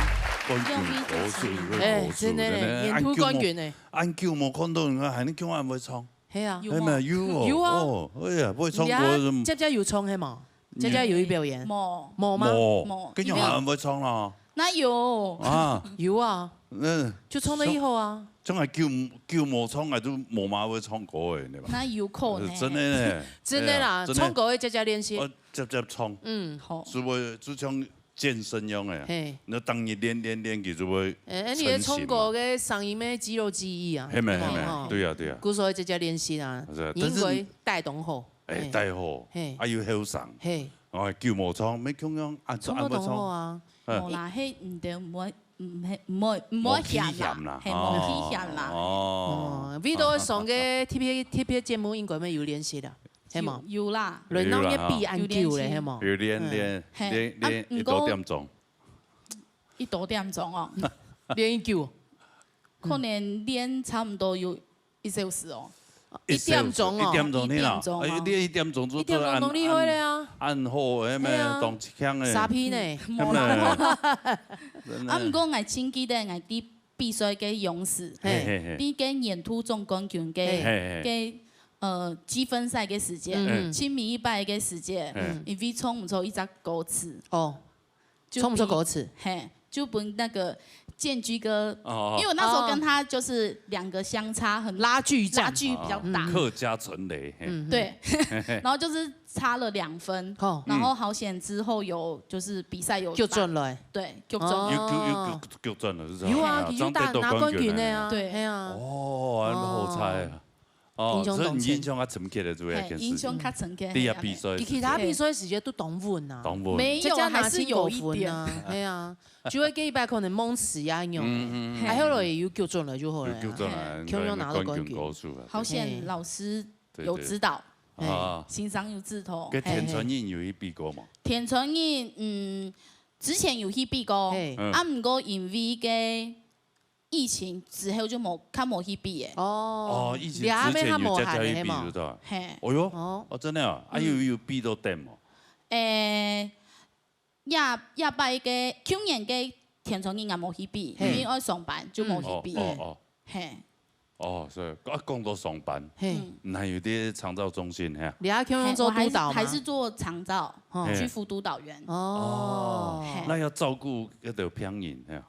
冠軍歌手，哎，真的呢，年度冠軍呢。恁久無看到人啊，還恁久恁會唱。係啊，有無？有哦，有啊，哦，哎呀，會唱歌是。姐姐有唱係無？姐姐有去表演？無，無嗎？無，無跟你還會唱啦。哪有？啊，有啊，嗯，就唱了以後啊。將來久久無唱，就無麼會唱歌誒，對吧？哪有可能？真的呢，真的啦，哎呀唱歌會姐姐練習。我接接唱，嗯，好，就會就像健身樣誒，嘿。你當你練練練，佢就會哎，你的唱歌个聲音咩肌肉記憶啊，係咩係咩哦，對啊對啊，故所姐姐練習啊是啊，應該但是帶動好。哎嘿帶好，嘿啊又後生，嘿，哦久無唱，沒共樣啊，唱歌當好啊。嗯無啦，係毋得毋會，毋係毋會毋會嫌啦，無棄嫌啦係無棄嫌啦。哦，哦，味道上个特別特別節目應該乜有練習啦，係無？有啦，輪到你比恁久咧，有練習係無？有練練嘿練練一啊毋過多點鐘，一多點鐘哦，練久，可能練差毋多有一小時哦。一點鐘哦一點鐘你啦，一點鐘哦哎，練一點鐘就一點鐘當厲害咧啊，按好誒咩，係啊當強誒，沙皮呢？係咩？啊，毋過𠊎真記得𠊎在比賽个樣式，嘿嘿嘿，在个年度總冠軍个嘿嘿嘿，个呃积分賽个時節，嗯青迷一拜个時節嗯，因為唱毋出一隻歌詞，哦，就唱毋出歌詞，嘿，就分那個建居哥，哦因為我那時候跟他就是兩個相差很拉鋸戰拉鋸比較大，客家陳雷，嘿嗯，對，然後就是差了兩分，好然後好險之後有就是比賽有就轉來。對，就轉哦有有有有有轉了，是吧？有啊，哎呀佢就打拿冠軍的啊，對係啊，哦，恁好彩啊！哦，印象當深所以你印象較深刻的就係一嘿，件事情。印象較深刻。你也比賽，佢其他比賽時節都當穩啊，沒有，這家拿還是有一點。啊，係啊，就會這一擺可能蒙死啊，有，嗯嗯還後來有救轉來就好了啊，有救轉來，共樣拿到冠軍冠軍高手啊。好險老師對有指導，嘿啊，欣賞有指導。跟田川映有去比過嗎？田川映，嗯，之前有去比過，嘿嗯啊，毋過因為个疫情之後就無，較無去比誒。哦哦，疫情之前有加加去比，對不對？嘿，哦喲，哦哦，真的啊，啊有有比到等嗎？誒，這這擺个舊年个田川映也無去比，因嘿為愛上班就無去比。哦哦哦嘿，哦，所以啊，講到上班，嘿，嗯，那有啲長照中心嘿，你還共樣做督導嗎？還是還是做長照，哦嘿居輔督導員。哦，嘿那要照顧那個病人嘿，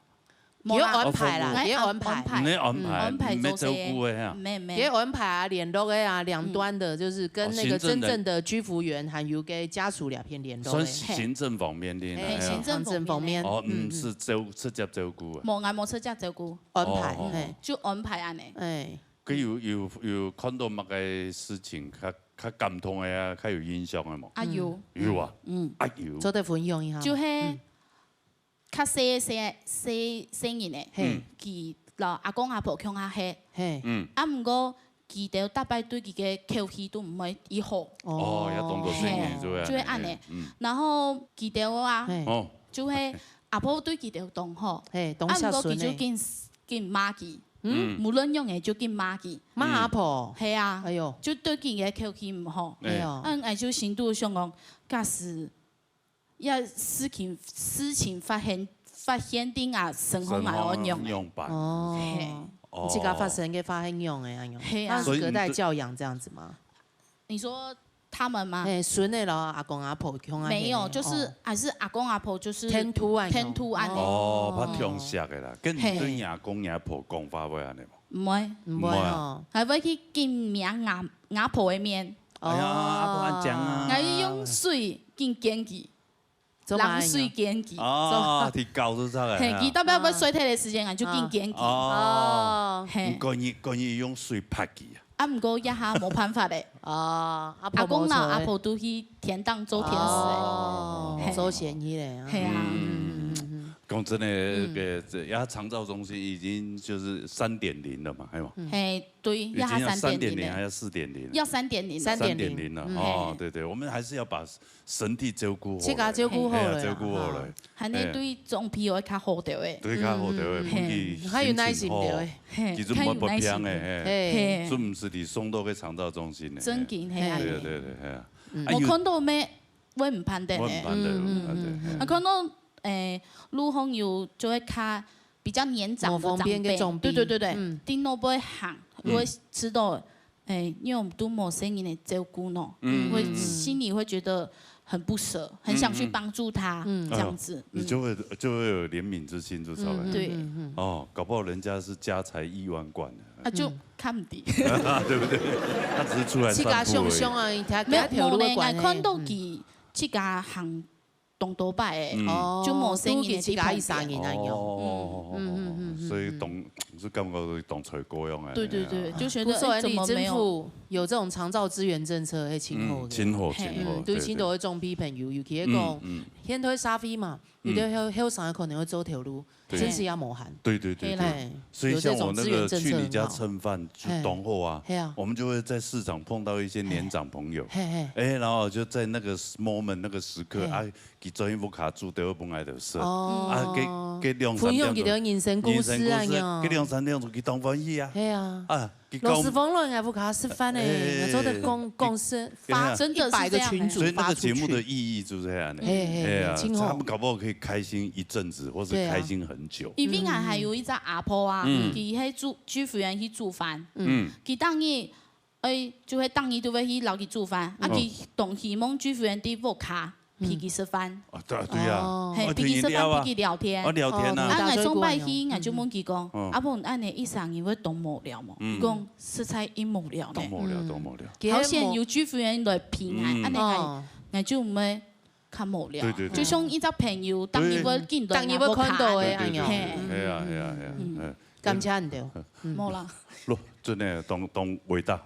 你要安排啦，無啦你要安排，安排你安排，安排你要照做顧的啊。咩咩你要安排啊，聯絡的啊，兩端的，就是跟那個哦行政的真正的居服員還有跟家屬兩片聯絡算的。行政方面的啦，嘿嘿啊行政方面方面哦，嗯嗯，是照直接照顧啊。無，𠊎無直接照顧，安排哦，嘿，就安排恁呢。哎，佢有有有看到麼个事情，較較感動的啊，較有印象的無？啊有，有啊，嗯，啊有，做得分享一下嗎。就係嗯較細个細細細人呢，嘿佢摎阿公阿婆共下歇，嘿，嗯，啊毋過佢兜逐擺對佢个口氣都毋會異好。哦，也當做細人就會就會恁呢嗯，然後佢兜啊，嘿，哦，就係阿婆對佢兜當好，嘿，當啊毋過佢孝順呢，就緊緊罵佢，嗯無論仰仔就緊罵佢，罵阿婆，係啊哎，喲，就對佢个口氣毋好，哎哎喲，嗯，𠊎就心肚想講，假使這事情事情發現發現定啊，生活𠊎愛仰仔。樣辦？哦，嘿你自家發生个發現仰仔啊，嘿啊那是隔代教養這樣子嗎？你說他們嗎？哎，孫仔咯，阿公阿婆共下歇呢，沒有，就是哦還是阿公阿婆就是天突啊，天突啊，哦，怕痛惜的啦，跟你對阿公阿婆講話會恁呢無？毋會，毋會哦，還會去緊摸阿阿婆个面，哎呀，阿婆恁講啊，𠊎用水緊撿佢，做麼个冷水撿佢。哦，提高就出來，嘿，佢代表愛睡忒个時間，𠊎就緊撿佢。哦，嘿，故意故意用水拍佢啊。啊毋過這下無辦法咧，哦，阿婆阿公啦，無錯欸阿婆都去天堂做天使欸。哦嘿，做生意咧，嘿啊，嗯嗯嗯講真的，那個這呀，長照中心已經就是三點零了嘛，係嗎？嘿，對，已經要這下三三點零還點零咧，要四點零？要三點零了，三點三點零了嗯哦，對對，我們還是要把身體照顧好來，自家照顧好來啦哎呀照顧好來，還能對長輩會較好點欸。對，較好點欸，嗯分佢嗯較有耐心心情好點欸，嘿，其實毋會發病的，較有耐心。嘿，嘿，嘿，準毋係你送到个長照中心的，真緊係啊。嘿，對對對，嘿啊，嗯啊有我看到咩，我毋盼得我毋呢。盼得，嗯毋盼得嗯嗯嘿啊，看到誒，路項有就會較比較年長的長輩，無方便个長輩。對對對對，嗯。在路背行，嗯。會知道，誒，因為我們都陌生人的照顧呢，嗯。會，嗯。心裡會覺得很不捨，很想去幫助他，嗯。這樣子，哎呦，你就會，嗯。就會有憐憫之心就出來。嗯，對。嗯，嗯，嗯。哦，搞不好人家是家財億萬貫的。啊，就看毋到。嗯。對不對？他只是出來散步而已。自家想想啊，伊聽，沒有，聽頭路个關係。無呢，𠊎看到佢自家行 當多擺誒，嗯。哦，就無生意个地方。拄好自家一儕人啊，有。哦，嗯，嗯，嗯，嗯，所以當，就感覺當衰過樣啊。對，對，對，就覺得，不錯，哎，怎麼沒有？你政府有這種長照支援政策，還真好个。嗯，真好，嘿。真好，嗯，對，對，對。真多个長輩朋友，尤其係講，嗯，嗯。現在社會嘛，嗯。有的後，後生可能會做頭路，對。真是也無閒。對，對，對，對。嘿啦。所以像我那個去你家吃飯就當好啊，有這種支援政策很好。嘿。嘿啊。我們就會在市場碰到一些年長朋友，嘿，嘿。哎，然後就在那個moment，那個時刻，嘿。啊， 佢轉去屋下煮兜分𠊎兜食。哦。啊，該，該兩三點鐘，分享佢兜人生故事啊，人生故事，哦。該兩三點鐘佢當歡喜啊。係啊。啊，佢講，老師傅來𠊎屋下食飯呢，哎，𠊎做得講，講是發，哎呀。真的是這樣。一百個群組發出去。所以那個節目的意義就是這樣的。嘿，嘿，哎呀，真好。他們搞不好可以開心一陣子，或是開心很久。對啊。因為𠊎還有一隻阿婆啊，嗯。佢係煮，去福園去煮飯。嗯。佢當日 哎，就會當日都會去摎佢煮飯，啊，嗯。佢當希望聚會人在屋下陪佢食飯。啊，對啊，對啊。哦。嘿，哦，陪佢食飯，陪佢聊天。哦，聊天啊。哦，啊，𠊎上擺去，嗯。𠊎就問佢講，嗯。啊，毋恁呢，一儕人會當無聊無？嗯。佢講，實在已無聊呢。當無聊，嗯。當無聊。好險有聚會人來陪𠊎，嗯。恁呢𠊎，哦。𠊎就毋會 較無聊。對，對，對。就像一隻朋友，當日會見到，當日會看到的，哎呀。嘿。係啊，係啊，係啊，嗯。哎。感謝你兜。嗯。無啦。咯，真的，當，當偉大。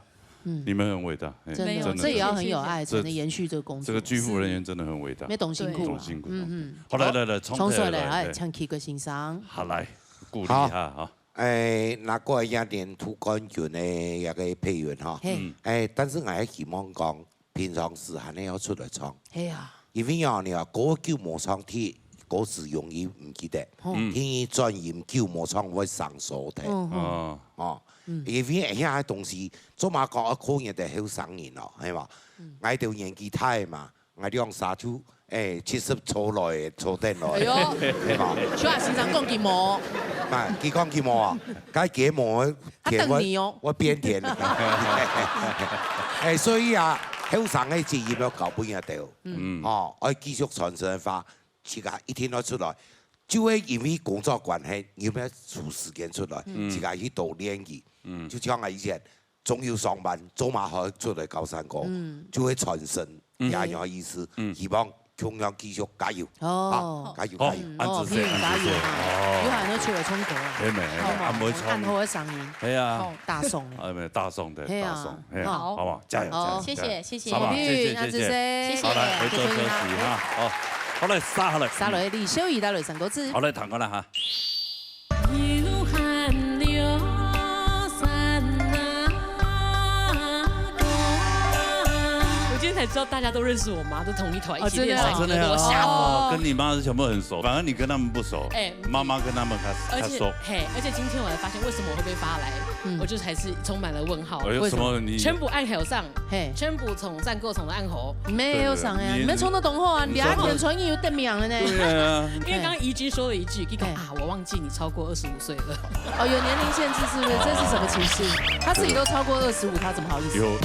嗯。你們很偉大，哎，真的，沒有，這也要很有愛，真的。才能延續這個工作。這，這個居服人員真的很偉大。是。沒懂辛苦啊。懂辛苦，嗯，懂辛苦。嗯。好，來，來，來，重頭來，重頭來，來，哎，來。請Kiko先生。好，來，鼓勵一下，好。好。哎，那個一年度冠軍的那個配樂哈。嘿。嗯。哎，但是我還希望講， 平常時還係愛出來唱。係啊。因為哦，你啊，歌久無唱，第，歌詞容易毋記得。嗯。第二，轉音久無唱會生疏忒。嗯。哦。哦。嗯。因為這下个東西，做麼个講愛靠你兜後生人哦，係無？嗯。𠊎兜年紀大嘛，𠊎兩儕就，哎，七十坐來，坐等來，哎喲。係無？小雅先生講佢無。啊，佢講佢無啊，該佢無 啊，甜，等你哦。我，我變甜。哎，所以啊，後生个基因要交分佢兜。嗯。哦，愛繼續傳承个話，自家一定愛出來。就會因為工作關係，你愛抽時間出來，嗯。自家去多練習。嗯。就像𠊎以前，中午上班，做麼个好出來教山歌，嗯。就會傳承，嗯。也有意思。嗯。希望 共樣繼續加油。哦。啊，加油，好，加油。嗯，恁仔細，哦，恁仔細。加油啊。哦。有閒就出來唱歌啊。係咩，係咩，好嘛，恁會唱。恁好个聲音。係啊。好。大宋的。哎，沒有，大宋的，係啊。大宋，係啊，好。好不好？加油，好。加油，謝謝，加油。謝謝。好吧，謝謝，謝謝。謝謝。好，來，回座休息哈。好，好，來，續下來。續下來，李秀儀帶來唱歌詞。好，來，彈過來哈。 我今天才知道大家都認識我媽，都同一團，一起練山歌，哦，真的哦。我嚇死了。哦，跟你媽是全部很熟，反而你跟他們不熟。哎，媽媽跟他們較，而且，較熟。嘿，而且今天我才發現為什麼我會被發來，嗯。我就還是充滿了問號。哎呦，為什麼？什麼你全部恁後生，嘿。全部從山歌唱到恁好。沒有啥呀，對，對，對，你，你們唱得當好啊，你，你唱得，你還挺專業有得名的呢。對啊，你看。因為剛剛怡君說了一句，你講，嘿。啊，我忘記你超過二十五歲了。 哦，有年齡限制是不是？這是什麼歧視？他自己都超過二十五，他怎麼好意思？有。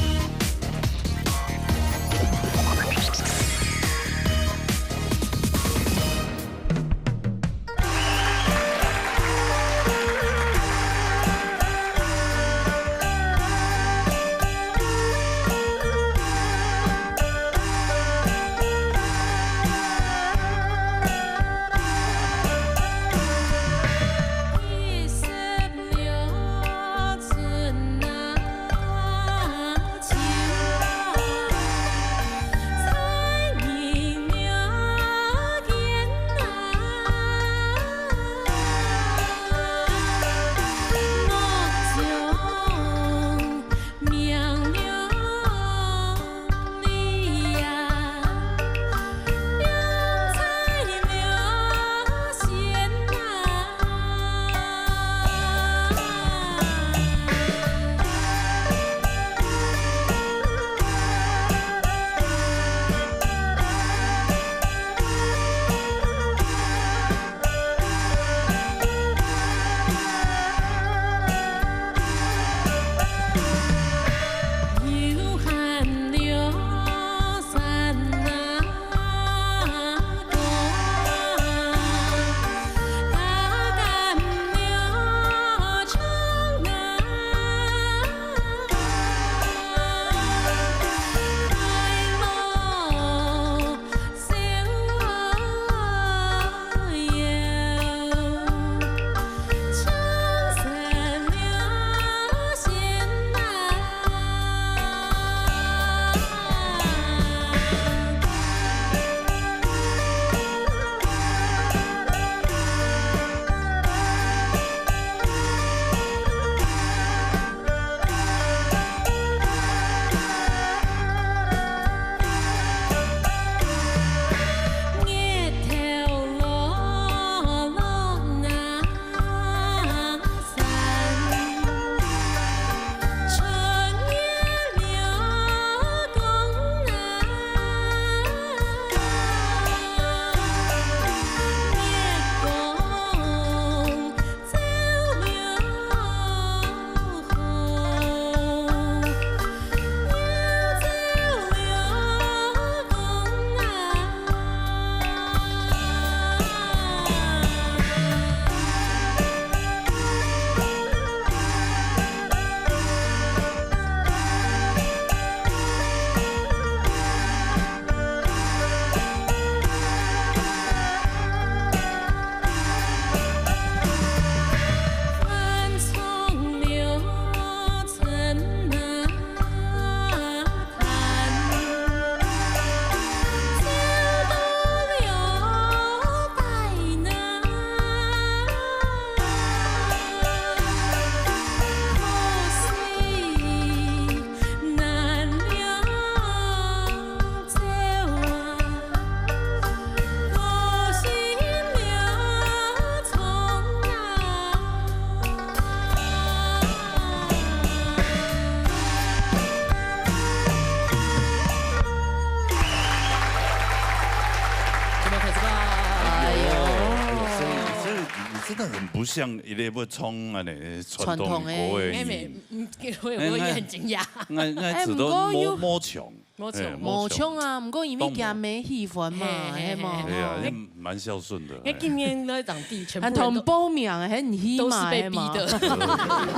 那很不像一个會唱恁呢傳統歌的。應該沒，嗯，我也很驚訝。我，我也很驚訝。哎，哎，哎，只都毋過有，無，無像。無像。哎，無像。無像啊，毋過因為驚無喜歡嘛，嘿，嘿，係嘛？嘿，嘿。哎呀，吼。也蠻孝順的。因為今年那場地全部人都，啊，同報名的，很喜嘛，都是被逼的。係嘛？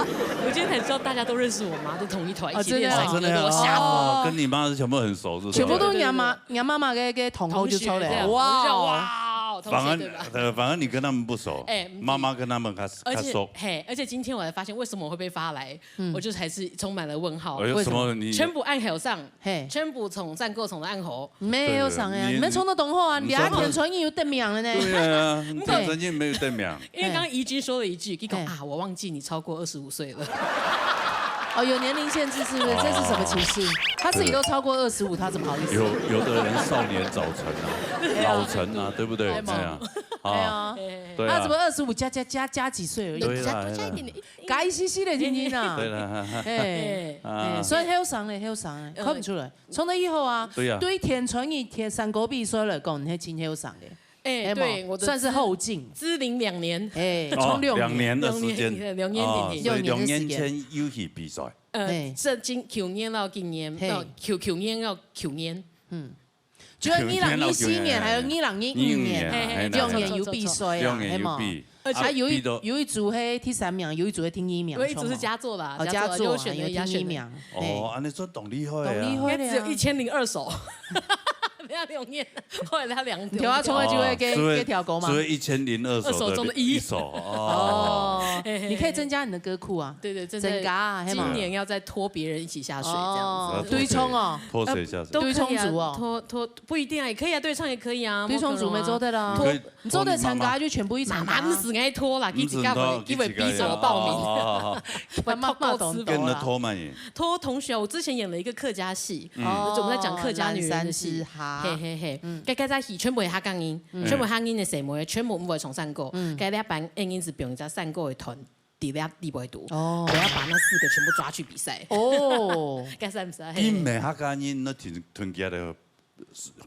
我今天才知道大家都認識我媽，都同一團，啊，一起練唱歌的，真的啊。我嚇瘋。哦，跟你媽全部很熟，是吧？全部都是娘媽，娘媽媽个，个同學就出來。同學這樣，哇哦。我就覺得哇哦，同學，反而，對吧？呃，反而你跟他們不熟，哎，嗯，媽媽跟他們較，而且，較熟。嘿，而且今天我才發現為什麼我會被發來，嗯。我就是還是充滿了問號。哎呦，為什麼？什麼你全部恁後生，嘿。全部從山歌從到恁好。沒有啥呀，對，對，你，你們衝得當好啊，你，你衝得，你還填傳藝有得名了呢。對啊，你填傳藝沒有得名。因為剛剛怡君說了一句，你講，嘿。啊，我忘記你超過二十五歲了。哦，有年齡限制是不是？這是什麼歧視？他自己都超過二十五，他怎麼好意思？有，有的人少年早成啊，老成啊，對不對？哎，這樣。 哎呀，啊，對啊。啊，怎麼二十五加加加加幾歲而已？對啦，加多加一點點。加一息息的，真真啊。對啦，哈，哈。哎，啊。哎，所以後生咧，後生咧，嗯。看毋出來。唱得以後啊，對啊。對填傳藝、填山歌比賽來講，你還真後生咧。哎，哎嘛，對，我的算是後進。資，資歷兩年。哎，哦，從六年。兩年的時間。兩年，兩年點點。哦，所以兩年前有去比賽。呃，哎。這今，舊年到今年，嘿。到舊，舊年到舊年。嗯。 就二零二四年，還有二零二五年，二五年啊，嘿，嘿，兩年有比賽啊，兩年有比。係無？而且啊，有一，比到有一組係第三名，有一組係第二名，有一組係佳作啦，哦，佳作，佳作，優選的，還有第二名。優選的。哦，嘿。恁呢算當厲害啊。當厲害了啊。應該只有一千零二首。不要留念，後來他兩，你聽我唱的就會給，哦，所以，給條狗嘛。所以一千零二首的二首中的一。一首，哦。哦，嘿，嘿，嘿。你可以增加你的歌庫啊。對，對，正在增加啊，係無？今年要再拖別人一起下水，這樣子。哦，對。要拖誰？對沖哦。拖誰下水？呃，都可以啊，對沖組哦。拖，拖， 不一定啊，也可以啊，對唱也可以啊，對唱組乜做得啦。無可能啊。你可以，你做得參加就全部去參加啊。媽媽毋使𠊎拖啦，佢自家會，佢會比賽報名。哦，哦，哦，哦。佢會偷偷吃飯啦。跟人拖嘛也。拖同學，我之前演了一個客家戲，嗯。哦，我們在講客家女人的戲。藍衫之下。嘿，嘿，嘿。嗯。該，該隻戲全部係客家人，嗯。全部客家人个細妹，全部毋會唱山歌。嗯。該這班𠊎等係表演隻山歌个團。 底下地位讀，哦。我要把那四個全部抓去比賽。哦。該使毋使啊？嘿。佢毋係客家人，該同，同佢个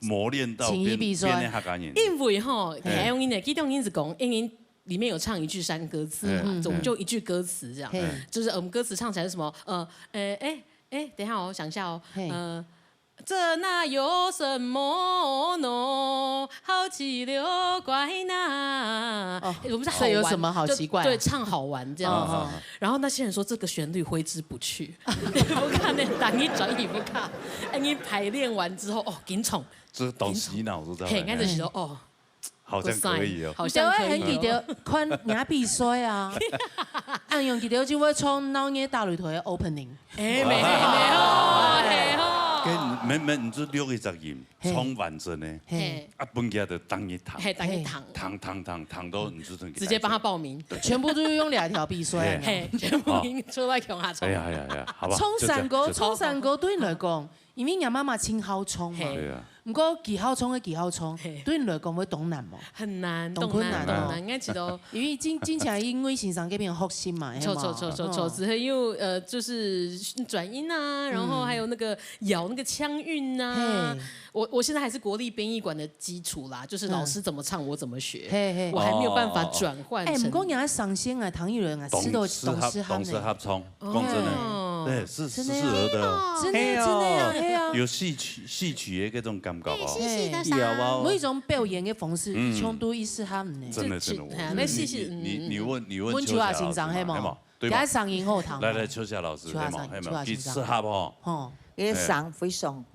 磨練到變，情誼比賽。變成客家人。因為吼，嘿。還有呢，其中人是講，因為裡面有唱一句山歌詞嘛，嘿，總就一句歌詞這樣，嘿。就是我們歌詞唱起來是什麼？呃，呃，哎，哎，等一下哦，我想一下哦，嘿。呃， 這哪有什麼呢？好奇了怪哪。哦，欸，我不知道，這有什麼好奇怪啊？好玩，就，對，唱好玩這樣子。哦，哦，哦。然後那些人說這個旋律揮之不去，你不看那，等佢轉，你不看，欸，你排練完之後，哦，緊唱，這東西腦子在嘿，那邊。開始說，哦，好像可以哦。好像可以哦。你就會很記得看人家比賽啊，啊，用記得就會唱鬧熱大擂台的opening。 欸，沒，沒有，嘿吼。跟，沒，沒，你就錄一隻音，嘿。唱完整的，嘿。啊，分佢就當日彈，嘿，當日彈。彈，彈，彈，彈到你就等於直接幫他報名。全部都是用兩條比賽啊。嘿，全部已經出來共下唱。哎呀，哎呀，哎呀，好吧，唱山歌，就這樣，就這樣。唱山歌對你來講，因為你媽媽真好唱嘛。嘿。對啊。 毋過幾好唱个幾好唱，嘿。對你來講會當難無？很難，當困難哦。當難，當難，應該知道。因為進，進前因為先生這邊學習嘛，著，係嘛？著，著，著，著，哦。之後又，呃，就是轉音啊，然後還有那個咬那個腔韻啊。嗯。嘿。我，我現在還是國立編譯館的基礎啦，就是老師怎麼唱，我怎麼學。嘿，嘿。我還沒有辦法轉換成，欸，毋過你愛相信啊，唐奕倫啊，當適合，當適合唱。 講真的，哦。對，是，是適合的哦。真的，真的呀，嘿哦。係啊。有戲曲，戲曲的那種感覺哦。對，戲曲的聲。有啊。每一種表演的方式，嗯。唱都一適合呢。真的，真的，我，哎呀，那戲曲，你，你，嗯，嗯。你問，你問秋霞老師嘛，秋霞先生，係無？係無？對吧？佢聲音好聽。來，來，秋霞老師，秋霞先生，對嗎？係嗎？秋霞先生。佢適合哦。吼。佢的聲非常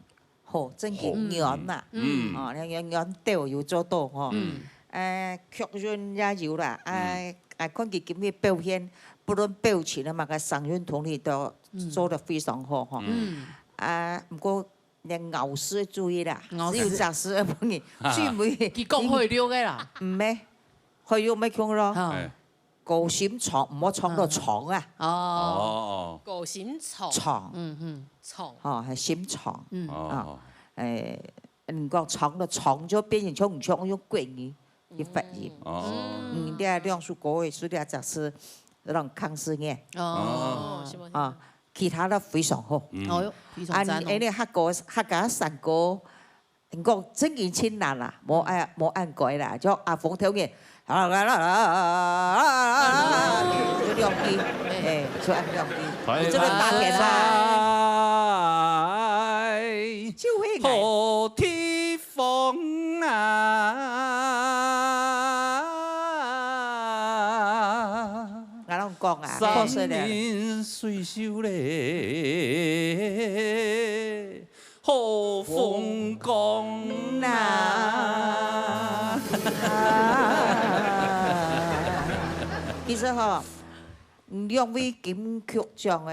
好，真个軟嘛。嗯。哦，那軟，軟調有做到吼。嗯。呃，曲韻也有啦，啊，嗯。啊，看佢今日表現，不論表情啊嘛，个聲韻同你都做得非常好吼。嗯。啊，毋過連咬字要注意啦，咬字。只有隻字要注意，最尾佢講會溜个啦。毋係，會溜毋係講咯。哦。哎。 高心腸，毋好唱到長啊。哦。哦。高心腸。腸。嗯，嗯。腸。吼，係心腸。嗯。哦。啊，欸，你講長了，長就變成像，像用國語去發音。哦。嗯，這兩首歌个，所以這隻是讓康斯念。哦。哦。啊，其他的非常好。嗯。哦喲，非常讚哦。啊，你，欸，你客家，客家山歌，你講真經盡難啦，無愛，無恁該啦，就阿峰頭人，有兩句，哎，就恁兩句，你真个打天下，就會愛。好地方啊！𠊎攏講啊，口水了。山明水秀咧。 好風光啊！其實吼，兩位金曲獎个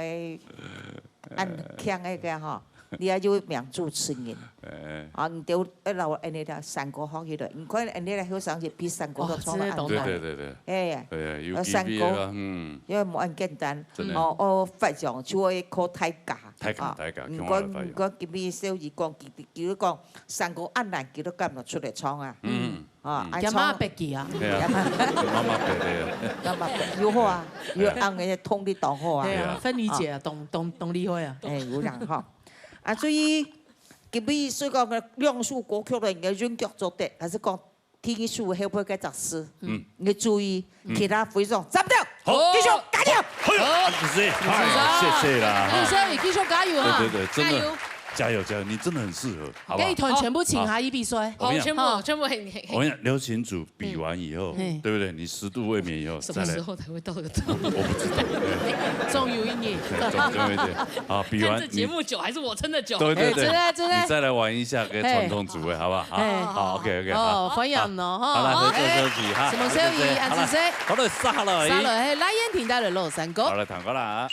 恁強个吼，你也有名主持人。哎。啊，你就愛摎恁呢个山歌學起來。你看恁呢个後生仔比山歌都唱得恁好。哦，真的懂了。對，對，對，對。哎呀，哎呀，有機會啊，山歌，嗯。因為無恁簡單。真的。哦，哦，發獎就愛靠大家。 大家，啊，大家，毋管，共下來發揚。毋管今日小姨講，佢，佢講山歌恁難，佢都敢來出來唱啊。嗯。啊，嗯。愛唱。佢媽媽逼佢啊。對啊，佢媽媽逼的啊。佢媽媽逼，有好啊，有恁个動力當好啊。對啊，對啊。芬妮姐啊，當，當，當厲害啊。哎，有影吼。啊，所以今日所講个兩首歌曲呢，你个韻腳做得，還係講 第一首後背該隻字，嗯。你注意，嗯。其他非常，站掉，好。繼續加油。哎呦，好。謝謝，哎，謝謝啦，哈。李小雨，繼續加油哈。對，對，對，真的，加油。加油，加油，你真的很適合，好不好？這一團全部請阿姨必須。好，我跟你講，全部，好。全部很，很，很。我跟你講，流行組比完以後，嗯。對不對？你十度未眠以後，什麼時候才會到這個度？再來。我不知道，對。總有一日。對，總，總有一日。 啊，比完看這節目久還是我撐得久？你，對，對，對。哎，真的，真的。你再來玩一下，給傳統組位，好不好？哎。好，好，OK，OK，好。哦，歡迎哦，哈。好，來，合作休息，哈。哎，什麼時候一，好，來。啊，是誰？好了，殺了，殺了，哎。嘿，來，燕婷帶來嘍，三個。好，來，聽歌啦。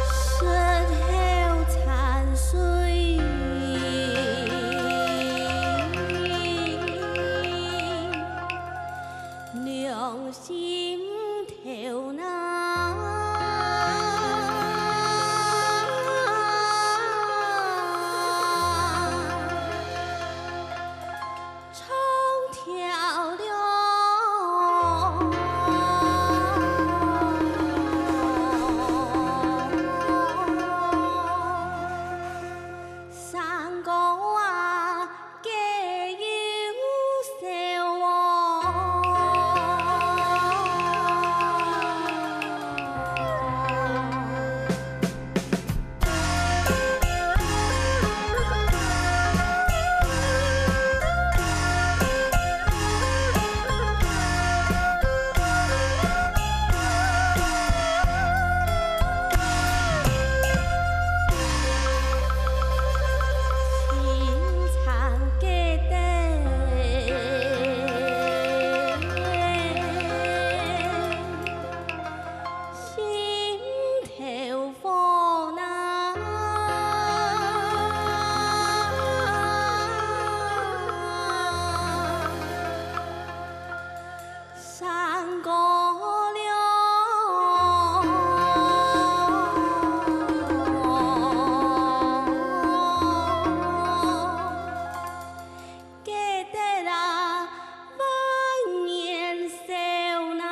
石頭山水，兩心頭那。 唱跳了山歌啊， 个優秀哦。 山歌了。 个得啊，萬年少男。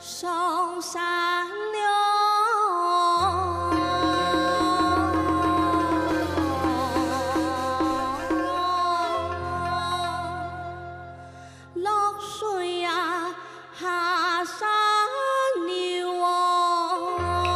上山了。落水啊，下山了哦。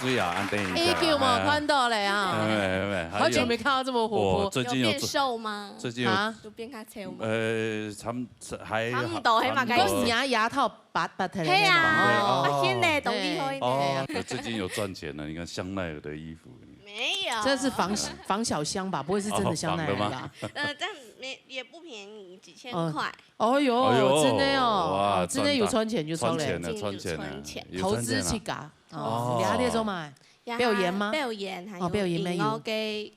注意啊，安定一下。已經無看到了啊。哎，哎，哎，還有，好久沒看到這麼活潑。我最近有做，有變瘦嗎？最近有，啊？有變較瘦嗎？呃，差不，還好，差不多，還蠻高興。差不多。你牙，牙套拔，拔下來了嘛。係啊，哦。發現呢，當厲害呢。哦，我最近有賺錢了，你看香奈兒的衣服。沒有。這是仿，仿小香吧？不會是真的香奈兒吧？哦，仿的嗎？呃，但沒，也不便宜，幾千塊。嗯。哦喲，哎喲，真的哦，哇，哦，真的有賺錢就出來。賺錢了，賺錢了，賺錢了。有賺錢啊。投資自家。 哦，哦。你還在做麼个？呀，表演嗎？表演，還有哦，表演咩有。音樂个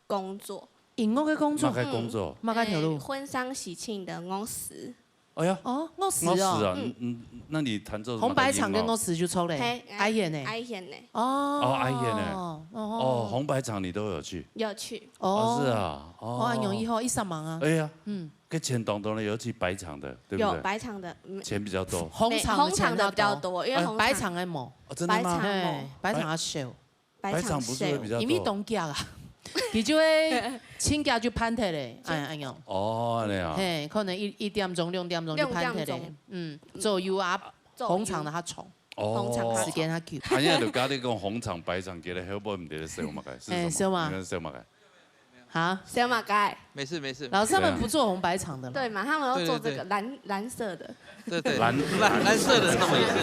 工作。音樂个工作？麼个工作？嗯。麼个條路？呃，婚喪喜慶的樂師。哎呀，哦，樂師哦。樂師啊，嗯。嗯，嗯，那你彈奏什麼音樂？紅白場个樂師就出來，嘿，愛現个。愛現个。哦。哦，愛現个。哦，哦。哦，紅白場你都有去？有去。哦，是啊，哦。哦，恁容易吼，一上忙啊。哎呀，嗯。跟錢當中呢，尤其白場的，對不對？有，白場的，嗯。錢比較多。紅場的錢較多。紅場的比較多，因為紅場，呃，白場的無。哦，真的嗎？白場無。嘿，白場較少。 白場不是會比較多？因為當遽啊，佢就會盡遽就辦忒咧，哎，哎喲。哦，恁樣啊。嘿，可能一，一點鐘、兩點鐘就辦忒咧。六點鐘。嗯，左右啊，左右。紅場的較長，哦。紅場較長。時間較久。啊，人家就跟你講紅場、白場，其實後背毋知在笑麼个，是什麼？哎，笑麼？你們笑麼个？哈？笑麼个？沒事，沒事。老師他們不做紅白場的啦。對嘛，他們要做這個，對，對，對。藍，藍色的。 對，對，藍，藍，藍色的那種也是。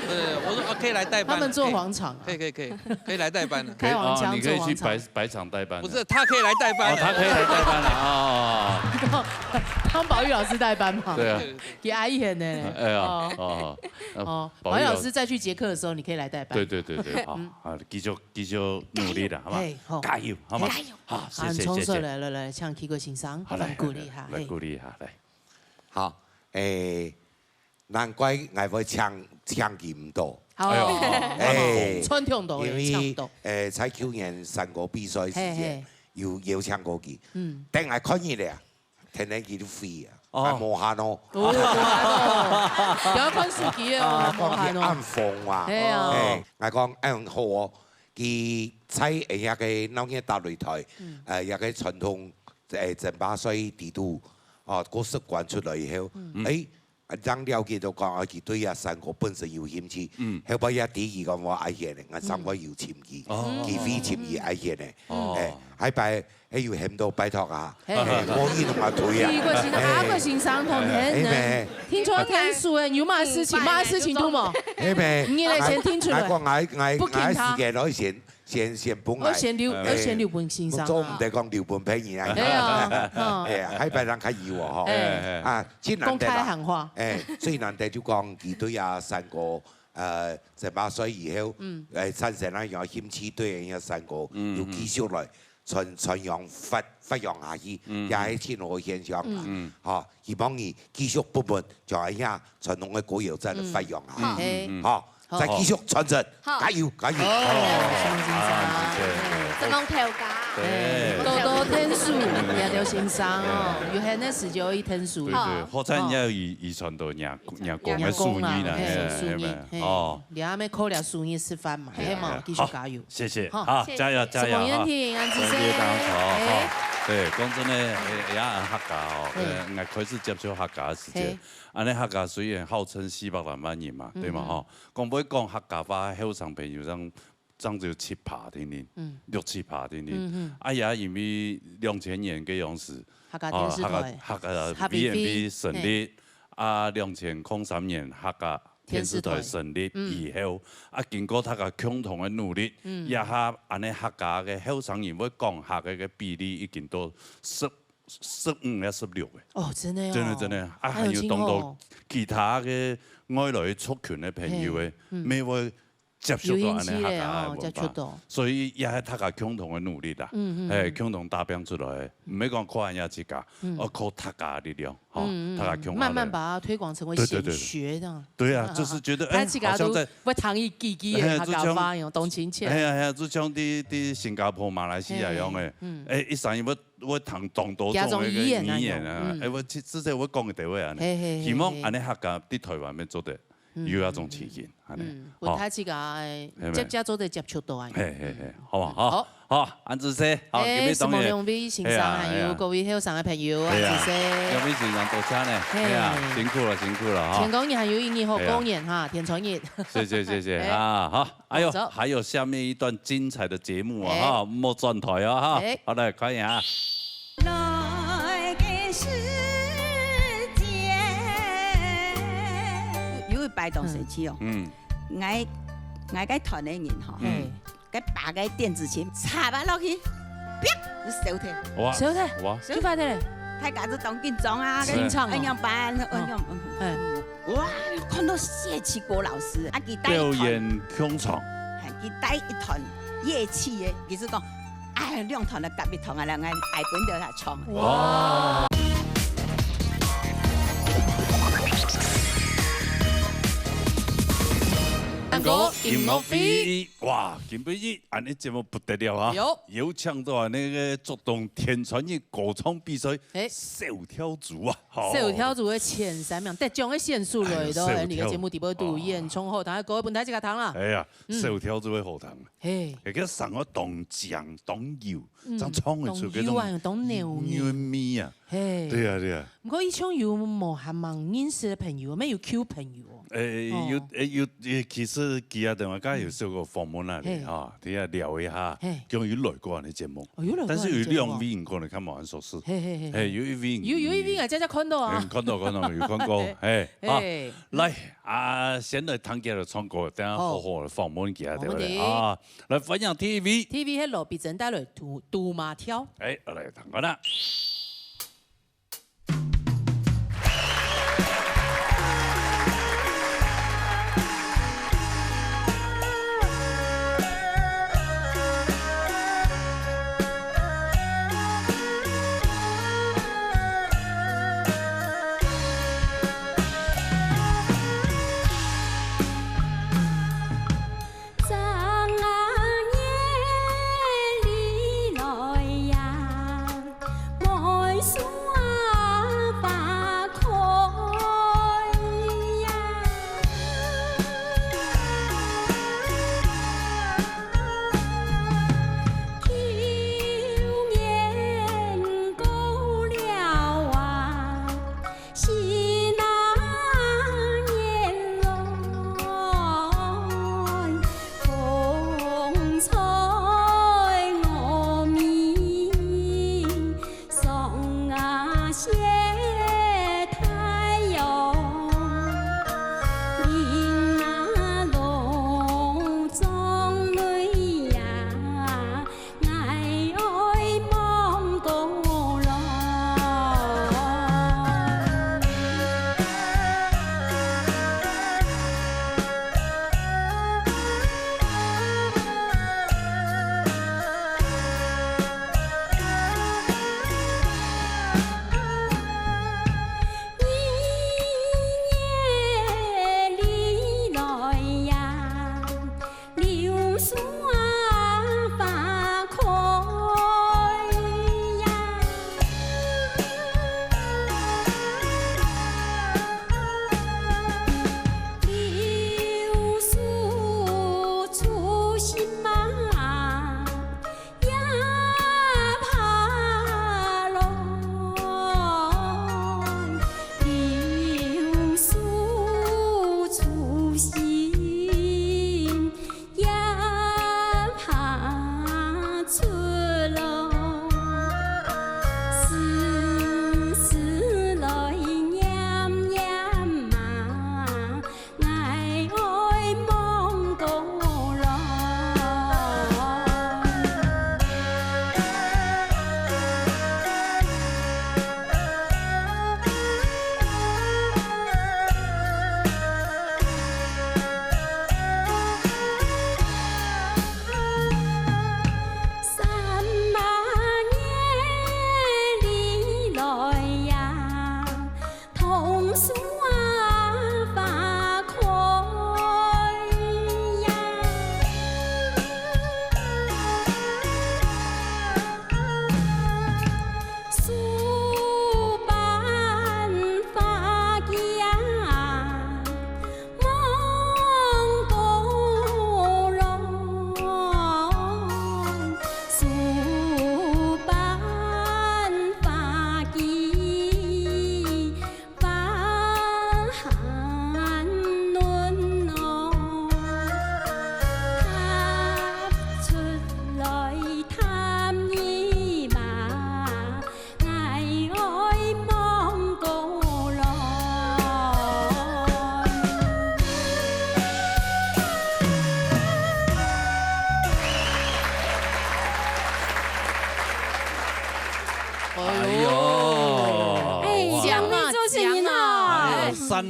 對，我說，啊，可以來代班了，他們做黃場啊。可以，可以，可以，可以來代班了。開黃腔，哦，你可以去白，做黃場。白場代班了。不是，他可以來代班了。哦，他可以來代班了，哦。幫寶玉老師代班嘛。對啊。對，對，對。給阿姨演呢。哎呀，哦。哦，哦，寶玉老師。寶玉老師再去捷克的時候，你可以來代班。對，對，對，對，好，嗯。好，繼續，繼續努力了，好嗎？嘿，好。加油，好嗎？加油。好，謝謝，啊，你衝出來，謝謝。來，來，來，請Kiko先生，好，來，幫鼓勵一下，來，來，嘿。鼓勵一下，來。 好，誒，難怪𠊎會請，請佢毋到。哦，哎喲，哎。傳統到，因為，傳統。誒，在舊年山歌比賽時節，嘿，嘿。有邀請過佢。嗯。等𠊎看佢咧，天天佢就飛啊，哦。𠊎無閒哦。哦，哦，哦。不要看手機哦，啊，無閒哦。講佢恁瘋啊。嘿啊。誒，𠊎講，恁好哦，佢在𠊎个鬧熱大擂台，嗯。呃，一個傳統，誒，爭霸賽底肚，哦，過十關出來以後，嗯。誒， 啊，正了解到講，啊，佢對啊山歌本身有興趣。嗯。後尾也知佢講，𠊎愛現个，𠊎正會有尋佢，哦。機會尋佢愛現个。哦。誒，下擺，誒，有喊到拜託啊，嘿。誒，無意同𠊎推啊。佢个先生，啊，个先生同你，誒，誒，聽說天數誒，有麼个事情，麼个事情都無。誒，你來先聽出來。𠊎講，𠊎，𠊎，不聽他。𠊎時間愛先 先，先分𠊎。愛先留，誒，愛先留分先生啊。做毋得講留分別人啊。係啊，嗯。誒，下擺人較有哦，吼。誒，誒。啊，最難得啦。公開喊話。誒，最難得就講佢對啊山歌，呃，十八歲以後，嗯。誒，產生那樣興趣對人家山歌，嗯，有繼續來傳，傳揚發，發揚下去，嗯。也係真好个現象啊。嗯。吼，希望你繼續不斷，將人家傳統个歌謠再來發揚下去。嗯。好。誒。嗯。好。 好。再繼續傳承，好。加油，加油！哦，哦，承蒙先生。啊，謝謝。承蒙頭家。對。多多天數，也劉先生哦，有閒个時節去天數。對，對，好。好彩你也有遺，遺傳到若，若公个手藝啦，嘿，嘿，手藝，嘿，嘿，哦。你還沒靠了手藝食飯嘛，嘿，嘿嘛，嘿，繼續加油。好，謝謝，好。好，謝謝。加油，加油，承蒙燕婷，哈。安之生。感謝大家，好，哎。好。對，講真个，哎，也客家哦，嘿。呃，𠊎開始接觸客家个時節，嘿。 恁呢客家雖然號稱四百零萬人嘛，嗯。對嘛吼？講會講客家話，後生朋友正，正只有七趴定定，嗯。六七趴定定。嗯，嗯。啊，也因為兩千年个樣時，客家電視台，啊，客家，客家H B V，V N V成立，嘿。啊，兩千空三年客家電視台成立以後，嗯。啊，經過大家共同个努力，嗯。這下恁呢客家个後生人會講客个个比例已經到十 十五抑十六个。哦，真的哦。真的，真的。啊，還有當多其他个外來族群个朋友誒，嘿，嗯。乜會接觸到恁呢客家个文化。有興趣个哦，接觸到。所以也係大家共同个努力啦。嗯，嗯，嘿，嗯。共同打拼出來个，毋係講靠恁樣自家，嗯。愛靠大家个力量，吼，嗯，嗯，大家共下來。慢慢把它推廣成為顯學這樣。對，對，對，對。對啊，啊，就是覺得，啊，哎，大家都好像在會聽一句句个客家話，嘿，就像，有當親切。嘿啊，嘿啊，就像佇，佇新加坡、馬來西亞樣个，嘿，嗯。哎，一生人會 會談當多種个語言啊，加上語言啊，嗯。哎，𠊎直，直接𠊎講个對話啊，嘿，嘿，嘿，希望恁呢客家在台灣乜做得嗯。有該種情形，恁呢。嗯，哦。分大自家，係咩？接接做得接觸到啊。係，係，係，好無？好。好。好，恁仔細，好，哎，今日當然。承蒙兩位先生，係啊，還有各位後生个朋友，係啊。恁仔細。兩位先生，多謝呢。係。係啊，辛苦了，辛苦了哈。天光日還有一日好過年哈，係啊。天穿日。謝謝，謝謝，哎。啊，好。哎喲，好，走。還有下面一段精彩的節目啊，哎。哈，莫轉台啊，哈。哎。好，來看一下。來个時節。有一擺當神奇哦。嗯。𠊎，𠊎該團个人吼，嗯。該把个電子琴插啊落去，啪，就燒忒。哇，燒忒？哇。燒忒咧。大家都當緊張啊，緊張哦。哎，仰般？哎，仰，嗯。哎。 哇，看到謝啟國老師，啊，佢帶一團，表演空場。哎，佢帶一團樂器个，佢就講，哎，兩團來合一團啊，兩个愛分得來唱。哇！唱歌音樂會。哇，今晡日恁呢節目不得了啊！有。有請到恁呢个竹東天穿日歌唱比賽，哎。小跳組啊！ 好。小跳組个前三名，得獎个選手來到，哎喲，小跳。𫣆俚个節目底背都演唱好，哦。大家各位分大家聽啦。哎呀，嗯。小跳組个好聽。嘿。該个聲音當靚，當幼，嗯，正唱得出該種當幼啊，當柔軟。韌味啊。嘿。對啊，對啊。毋過，佢像有無還蠻認識个朋友，乜有舊朋友哦？誒，有，哦。誒，有，誒，其實佢啊，等下剛才有做過訪問啊，嗯。嘿。哈，等下聊一下，嘿。佢有來過恁呢節目。 哦，有來過恁呢節目。但是有兩位你可能較無恁熟識。嘿，嘿，嘿，嘿。嘿，有一位。有，有一位啊，佳佳看到啊。嗯，看到，看到，有看過。嘿，啊，嘿。來，啊，先來聽佢个唱歌，等下好好來訪問佢啊，好，對不對？沒問題。啊，來，歡迎第一位。第一位係羅碧珍帶來《都，都馬跳》。哎，來，聽看啊。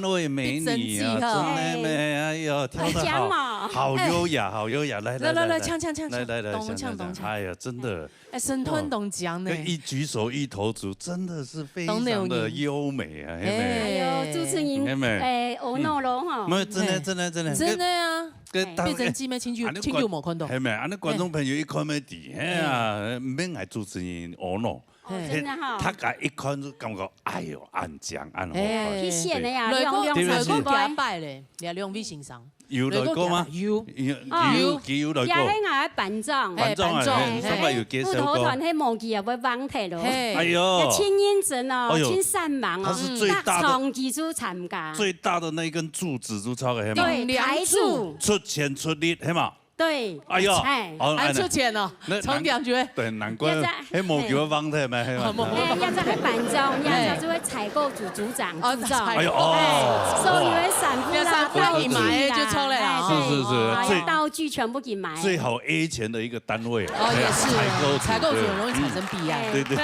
位美女啊，真的咩？哎呦，跳得好，好優雅，好優雅！來來來來，锵锵锵锵，來來來，锵锵锵锵，哎呀，真的，哎，身段當強呢，一舉手一投足，真的是非常的優美啊！哎呦，主持人，哎，我老了哈，沒有，真的真的真的，真的啊，跟大家，變成姊妹親就親就無看到，係咪？啊，那觀眾朋友一看咩底，哎呀，免愛主持人哦喏。 哦，真的哈。大家一看就感覺，哎呦，恁靚恁好看。哎，去選的呀，來過，兩兩來過幾擺咧，兩兩位先生。有來過嗎？有，有，有，有來過。也係𠊎个班長。班長啊，哎，上擺有介紹過。舞蹈團係無佢也會忘忒咯。哎呦，要盡認真哦，盡善良哦，他是最大的，長期就參加。最大的那一根柱子就操个，係嘛？對，台柱。出錢出力，係嘛？ 對，哎呦，哎，哦，還出錢哦，那難，重點就會，對，難怪，要在，嘿，無叫我忘忒咩，嘿嘛。哎，要在黑板中，要在這位採購組組長，哦，組長，採購。哎呦，哦，哎，所有的sản品啦，要產品買就出來了，道具啦，是是是，哎，最，道具全部給買。最好A錢的一個單位，哦，也是，採購組，採購組很容易產生弊案。對，對，對。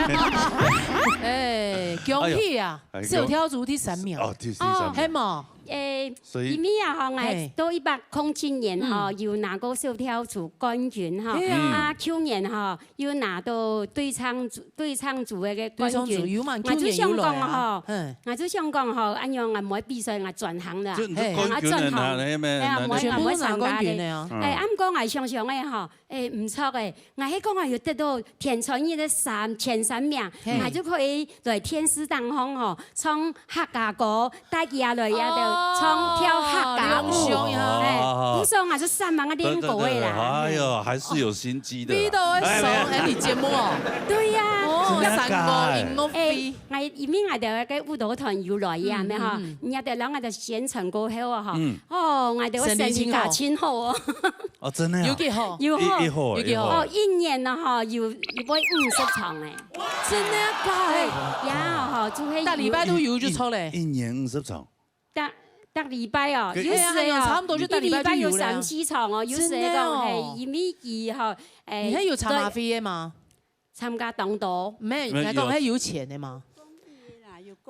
哎，恭喜啊，哎，小跳組第三名。哦，第，第三名。係無？ 誒，所以因為啊，吼，𠊎到一百空七年吼，有拿過小跳組冠軍吼，啊，舊年吼，又拿到對唱組，對唱組个冠軍。對唱組有嘛，舊年有來啊。𠊎就想講吼，𠊎就想講吼，恁樣𠊎毋愛比賽，𠊎轉行了。就你就冠軍了，拿了咩？哎呀，毋愛，全部拿冠軍的啊。毋愛參加了。哎，啊，毋過𠊎想想个吼， 誒，毋著誒，𠊎係講啊，有得到田川藝个三，前三名，𠊎就可以來電視當中吼，唱客家歌，帶佢啊來啊，唱跳客家舞。哎，不錯啊，就三萬个練歌个啦。哎呦，還是有心機的啦。你都會上恁樣節目哦？對呀。哦，三個音樂會。哎，𠊎因為𠊎兜个舞蹈團有來啊，咩吼，人家就讓𠊎兜宣傳過後啊，吼，哦，𠊎兜个生理較真好哦。 哦，真的啊？有幾好？有好，有幾好？哦，一年呢，吼，有，有買五十場誒。真的假的？呀，吼，就係逐禮拜都有就著咧。一，一年五十場？逐，逐禮拜哦，有時哦，哎呀，差不多就逐禮拜就有了。一禮拜有三四場哦，有時講，真的哦。嘿，因為佢吼，誒，你還有車馬費的嗎？ 參加當多。毋係，𠊎講該有錢个嘛。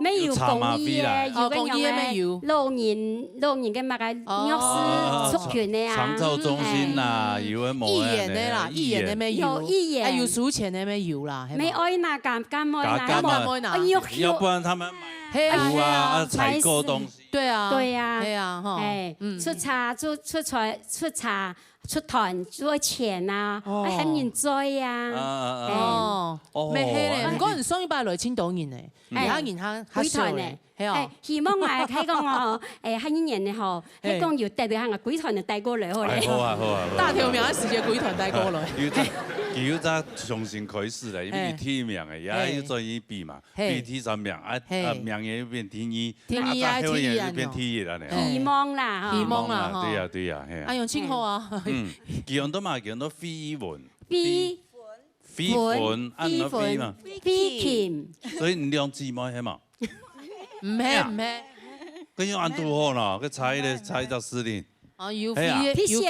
沒有公益个，有个樣个，哦，公益个沒有。老人，老人个麼个弱勢族群个啊。長照中心啦，有个無个呢，義援个啦，義援个沒有。有義援。哎，有收錢个沒有啦，係嘛？沒愛拿，敢，敢愛拿，敢，敢愛拿。哎呦，要不然他們買，係啊，有啊，係啊，啊，採購東西。對啊，對啊，係啊，吼，哎，嗯，出差，出，出差，出差， 出團做錢啊，哦。啊，喊人追啊。啊，啊，啊。哦，哦，沒係咧，啊。毋過你上一擺來盡多人呢，哎，其他人較，較少咧，幾團呢？係哦。哎，希望啊，係講哦，哎，下一年呢吼，係講有得个，喊啊，幾團就帶過來好咧。哎，好啊，好啊，好啊。大頭苗个時節，幾團帶過來。有隻，佢有隻重新開始咧，因為佢第一名个，也有轉去比嘛，嘿。比第三名，啊，嘿。啊，名也有變第二，第二啊，啊，再後面又變第一了呢，第一啊，吼。希望啦，吼。希望啦，吼。對呀，對呀，嘿呀。哎喲，真好啊。嗯，佢安到嘛，佢安到飛文。飛。飛文，按到飛嘛。飛琴。飛琴。所以你兩姊妹係嘛？毋係，毋係。跟樣安到好呢，佢差一個，差一隻司令。哦，有飛，係啊。有飛絲个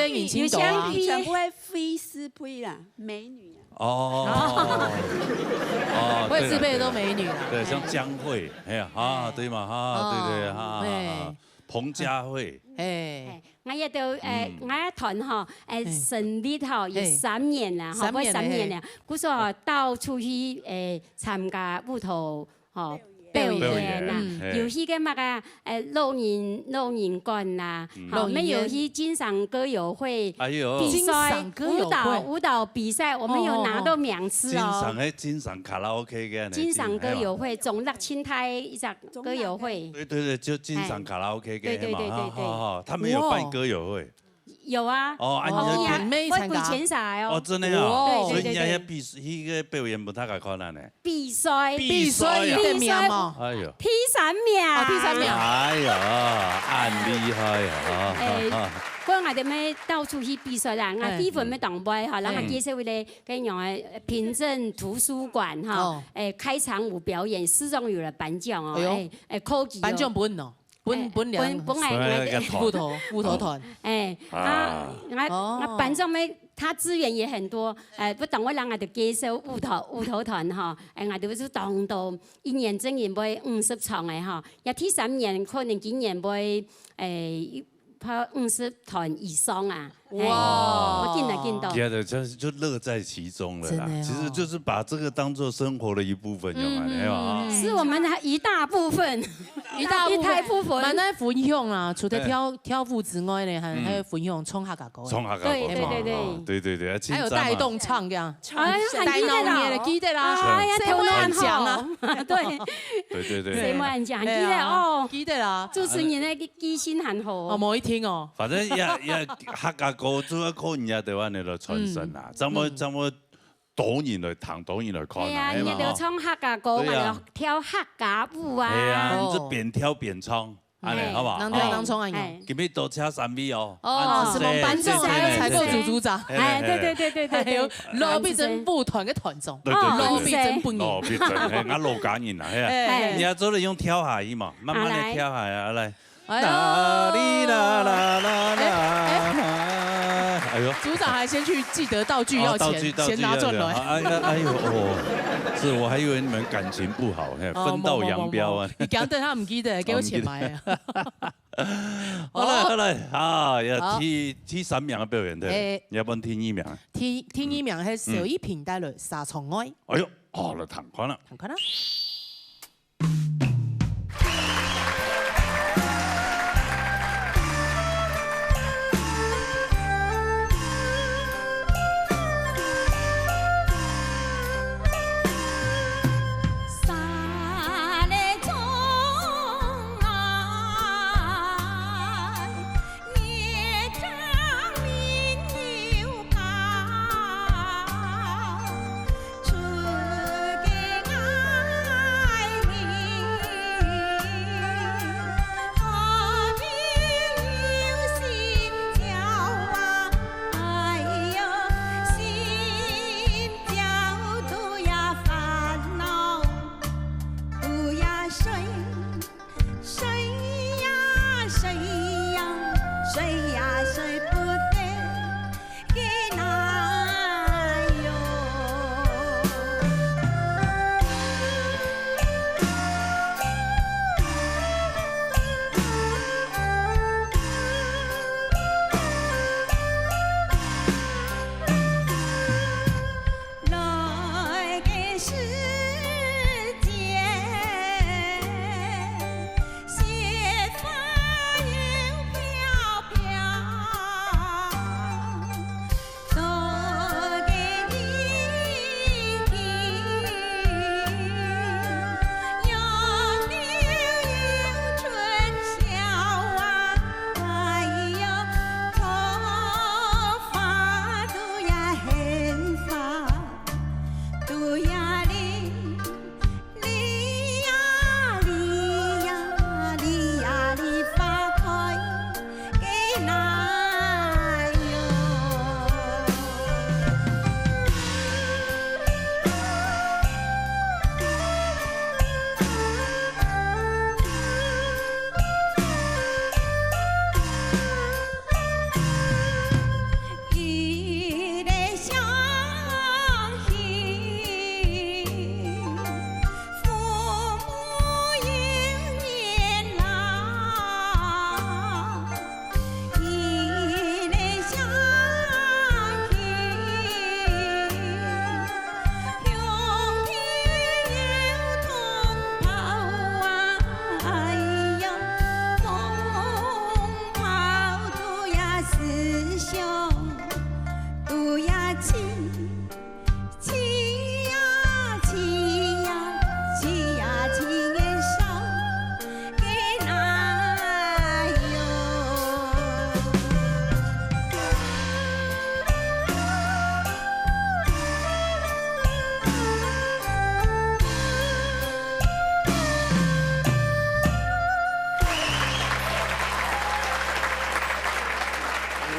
人真多啊。有像飛，全部係飛絲飛啦，美女啊。哦。哦，會自備的都美女啦。對，像江蕙，哎呀，啊，對嘛，哈，對，對，哈，哈，哈。彭佳慧。哎。哎，𠊎也都，哎，𠊎也團吼，哎，成立吼，有三年啦，吼，三年了，快三年了。嘿。故所吼，到處去，哎，參加舞蹈，吼，表演啊。表演，嗯。有去个麼个，哎，老人，老人館啦，嗯。吼，老人院。沒有去金賞歌友會，哎喲。比賽，金賞歌友會。舞蹈，舞蹈比賽，我們有拿到名次哦。哦。金賞，哎，金賞卡拉OK个呢，金賞歌友會，哎喲。中壢清泰一隻 歌友會。對對對，就金賞卡拉OK个嘛，哎，對對對對對。哈，哈，哈，他們有辦歌友會。有啊。哦，啊，你有去？我有去啊，我有去參加哦。哦，真的啊？哇。對對對對。所以你還要比，那個表演不太好看啊呢？比賽。比賽啊。比賽有得名嗎？哎喲。第三名。哦，第三名。哎喲，恁厲害啊！哎，過後𠊎兜乜到處去比賽啦，𠊎飛文乜當會吼，然後介紹一個 該樣个平鎮圖書館吼，哦。哎，開場舞表演，市長有來頒獎哦，哎喲。哎，哎，科技哦。頒獎分哦，分，哎，分兩，分，分𠊎，分𠊎个團。舞蹈，舞蹈團。哎，啊，啊。𠊎，哦。𠊎頒獎个佢資源也很多，呃，不等𠊎摎𠊎兜介紹烏頭，烏頭團吼，哎，𠊎兜就當多，一年正經會五十場个吼，也第三年可能今年會，哎，拍五十團以上啊。哇！哎，會緊來緊多。其他的就就樂在其中了啦，真的哦。其實就是把這個當作生活的一部分用啊，嗯，對吧？嗯，嗯。是我們的一大部分。 一大部分，一大部分。慢慢分享啦，除了跳，哎。跳舞之外呢，還，嗯。還有分享唱客家歌。唱客家歌，對，對，對，對。哦，對，對，對，還有帶動唱這樣。哎呀，很記得啦。帶動你的，記得啦。哎呀，誰無恁講啊？頭腦很好。對。對，對，對。誰無恁講，記得哦。哎呀，記得啦。主持人的記，記性很好哦。哦，無一定哦。反正也，也客家歌主要靠人家台灣的來傳承啦，嗯。怎麼，嗯。怎麼 多人來聽，多人來看啊，係啊，係嘛，人家都唱客家歌嘛，吼。對啊。就跳客家舞啊。係啊，哦。你就邊跳邊唱，恁呢，哎。好不好？人跳人唱恁樣。哎。今日多謝三位哦。哦，恁仔細，是我們班長，謝謝，還有採購組組長。謝謝，謝謝。哎，對，對，對，對，對，對。還有羅碧珍舞團个團長。對，對，對，對。羅碧珍本人。羅碧珍，嘿，𠊎老家人啦，嘿啊。哎。你要做得用跳下去嘛，慢慢地跳下去啊，來。 哎呦。啦哩啦啦啦啦。哎，哎。哎呦。組長還先去記得道具要錢，哦，道具，道具先拿出來。要錢。哎呀，哎呦，哦，是，我還以為你們感情不好，嘿，哦，分道揚镳啊。無，無，無，無。你講等下毋記得，給我錢買啊。哦，毋記得。好了，好了，啊，要，好。第，第三名的表演，對，哎。要不然第二名啊？第，第二名係小一平帶來沙場外。哎呦，好了，聽看了。聽看了。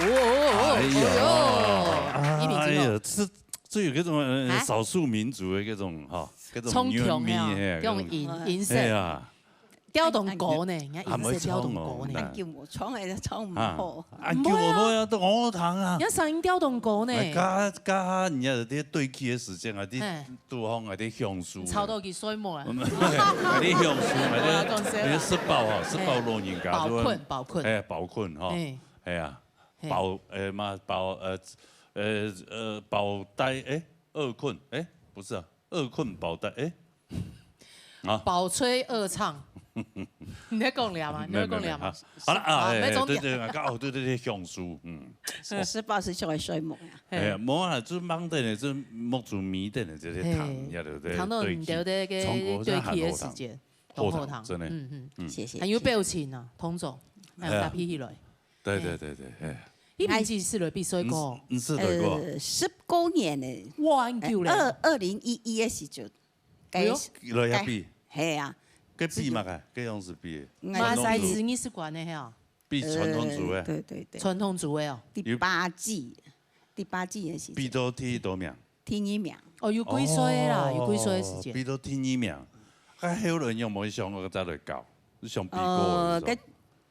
哎呦，哎呦，一鸣惊人。哎呀，這，這有這種，呃，啊？少數民族的這種，哈，這種衝動，牛咪，嘿，嘿，這種音，音色。哎呀。調動高呢，人家一直調動高呢。恁久無唱，哎，唱毋好。啊，恁久無唱啊，都好聽啊。人家聲音調動高呢。哎，加加下，人家這對起个時間啊，你嘿。拄好啊，你享受。吵到佢睡目啊。你享受，啊，講笑啦。你食飽哈，食飽老人家就會，飽睏，飽睏。哎，飽睏哈。哎。哎呀，嘿。飽，哎嘛，飽，呃，呃，呃，飽呆，哎，餓睏，哎，不是啊，餓睏飽呆，哎，啊。飽吹餓唱。你在講了嗎？你在講了嗎？沒有，沒有，沒有。好了啊，好，哎，沒重點。對，對，啊，哦，對，對，對，享受，嗯。是，是，不好意思，就會睡目啊。嘿。哎，無啊，就忙等咧，就目珠眯等咧，這些糖，嘿。呀，對不對？糖到你對起，對，對，對，中國真的很對起的時間，好糖。好糖，真的。嗯，嗯。嗯。謝謝，還有表情啊，謝謝。動作，還有搭配起來。哎呀。對，嘿。對，對，對，哎。你年紀係來比賽過？你，你係來過？呃，十過年咧。哇，恁久咧。二，二零一一个時陣，哎喲。該，來遐比？該，係啊。該比麼个？該樣式比的？馬賽斯藝術館个係啊？比傳統組的？呃，對，對，對。傳統組的哦。第八屆，第八屆个時陣。比到第幾名？第二名。哦，有幾歲啦？哦，有幾歲个時間？比到第二名。啊，後來你有無想過再來搞？你想比過的時候？呃，該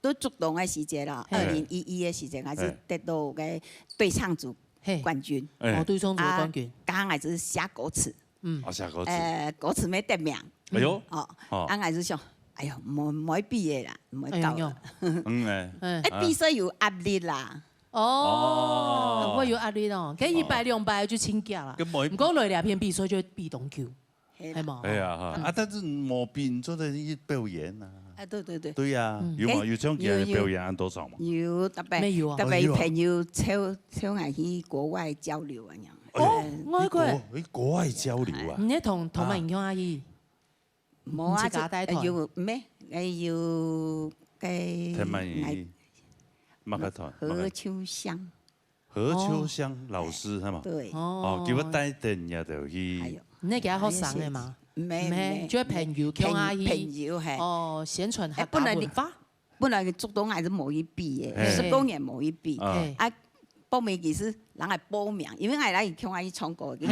都竹東个時節啦，嘿。二零一一个時節，還係得到个對唱組嘿。冠軍。嘿。哦，對唱組冠軍。啊，剛剛還係寫歌詞。嗯。啊，寫歌詞。呃，歌詞無得名。哎喲。哦，哦。啊，還係想，哎喲，無，無愛比个啦，無愛搞啦。哎喲。嗯，哎。嗯。哎，比賽有壓力啦。哦，哦。會有壓力哦。該一擺兩擺就請假啦。啊。跟某一，毋過來這片比賽就會比當久。 係啦。係無？哎呀，哈，嗯。啊，但是無比，你做得去表演啊。啊，對，對，對。對呀，嗯。有嘛？有，有像佢个表演恁多場嘛？有，有，特別，沒有啊。特別朋友招，哦，有啊。招𠊎去國外交流啊，恁樣。哎喲，哦，外國。去國，去國外交流啊？你同，同埋你看啊去？啊。無啊，自家帶團？有，無，哎，有，該，聽嘛，𠊎，麼个團？何秋香。 何秋香老師，哦。係嘛？對。哦。哦，佢會帶等人家就去。哎喲。你該學生个嘛？無，無，無，就係朋友，共下去。朋友，嘿。哦，宣傳客家文化。哎，本來你，本來竹東還係無去比个，嘿。十過年無去比。啊。嘿。啊，報名其實人來報名，因為𠊎來共下去唱歌，嘿。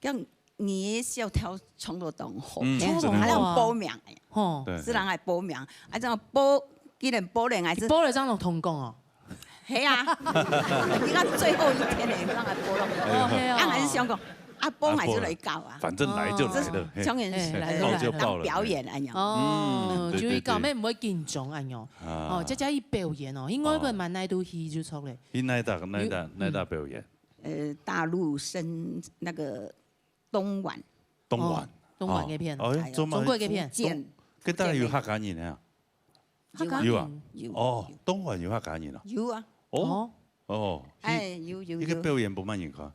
講，你个小調唱到當好，嗯，嘿，真的。還有報名，吼。對，係人來報名，啊，這樣報，既然報了，還係報了，這樣有通過哦。 係啊，你看最後一天呢，讓他播了。哦，係哦。啊，還係想講，啊，播還係來搞啊。反正來就來了，哦。嘿。當然是，嘿，來就來了。報就報了，當表演恁樣。哦，嗯，對，就去搞，對，對。乜毋會緊張恁樣。啊。哦，這才去表演哦，應該个蠻耐都去就著咧。去哪搭，哪搭，有，哪搭表演？呃，大陸深，那個東莞。東莞。哦，東莞該片。哦，哎，哎呀，中國該片。福建，東，該搭有客家人啊？ 客家人。有啊。有，哦，有。東莞有客家人啊？有啊。哦。哦。哦，哎，有，有，有。一個表演分麼人看？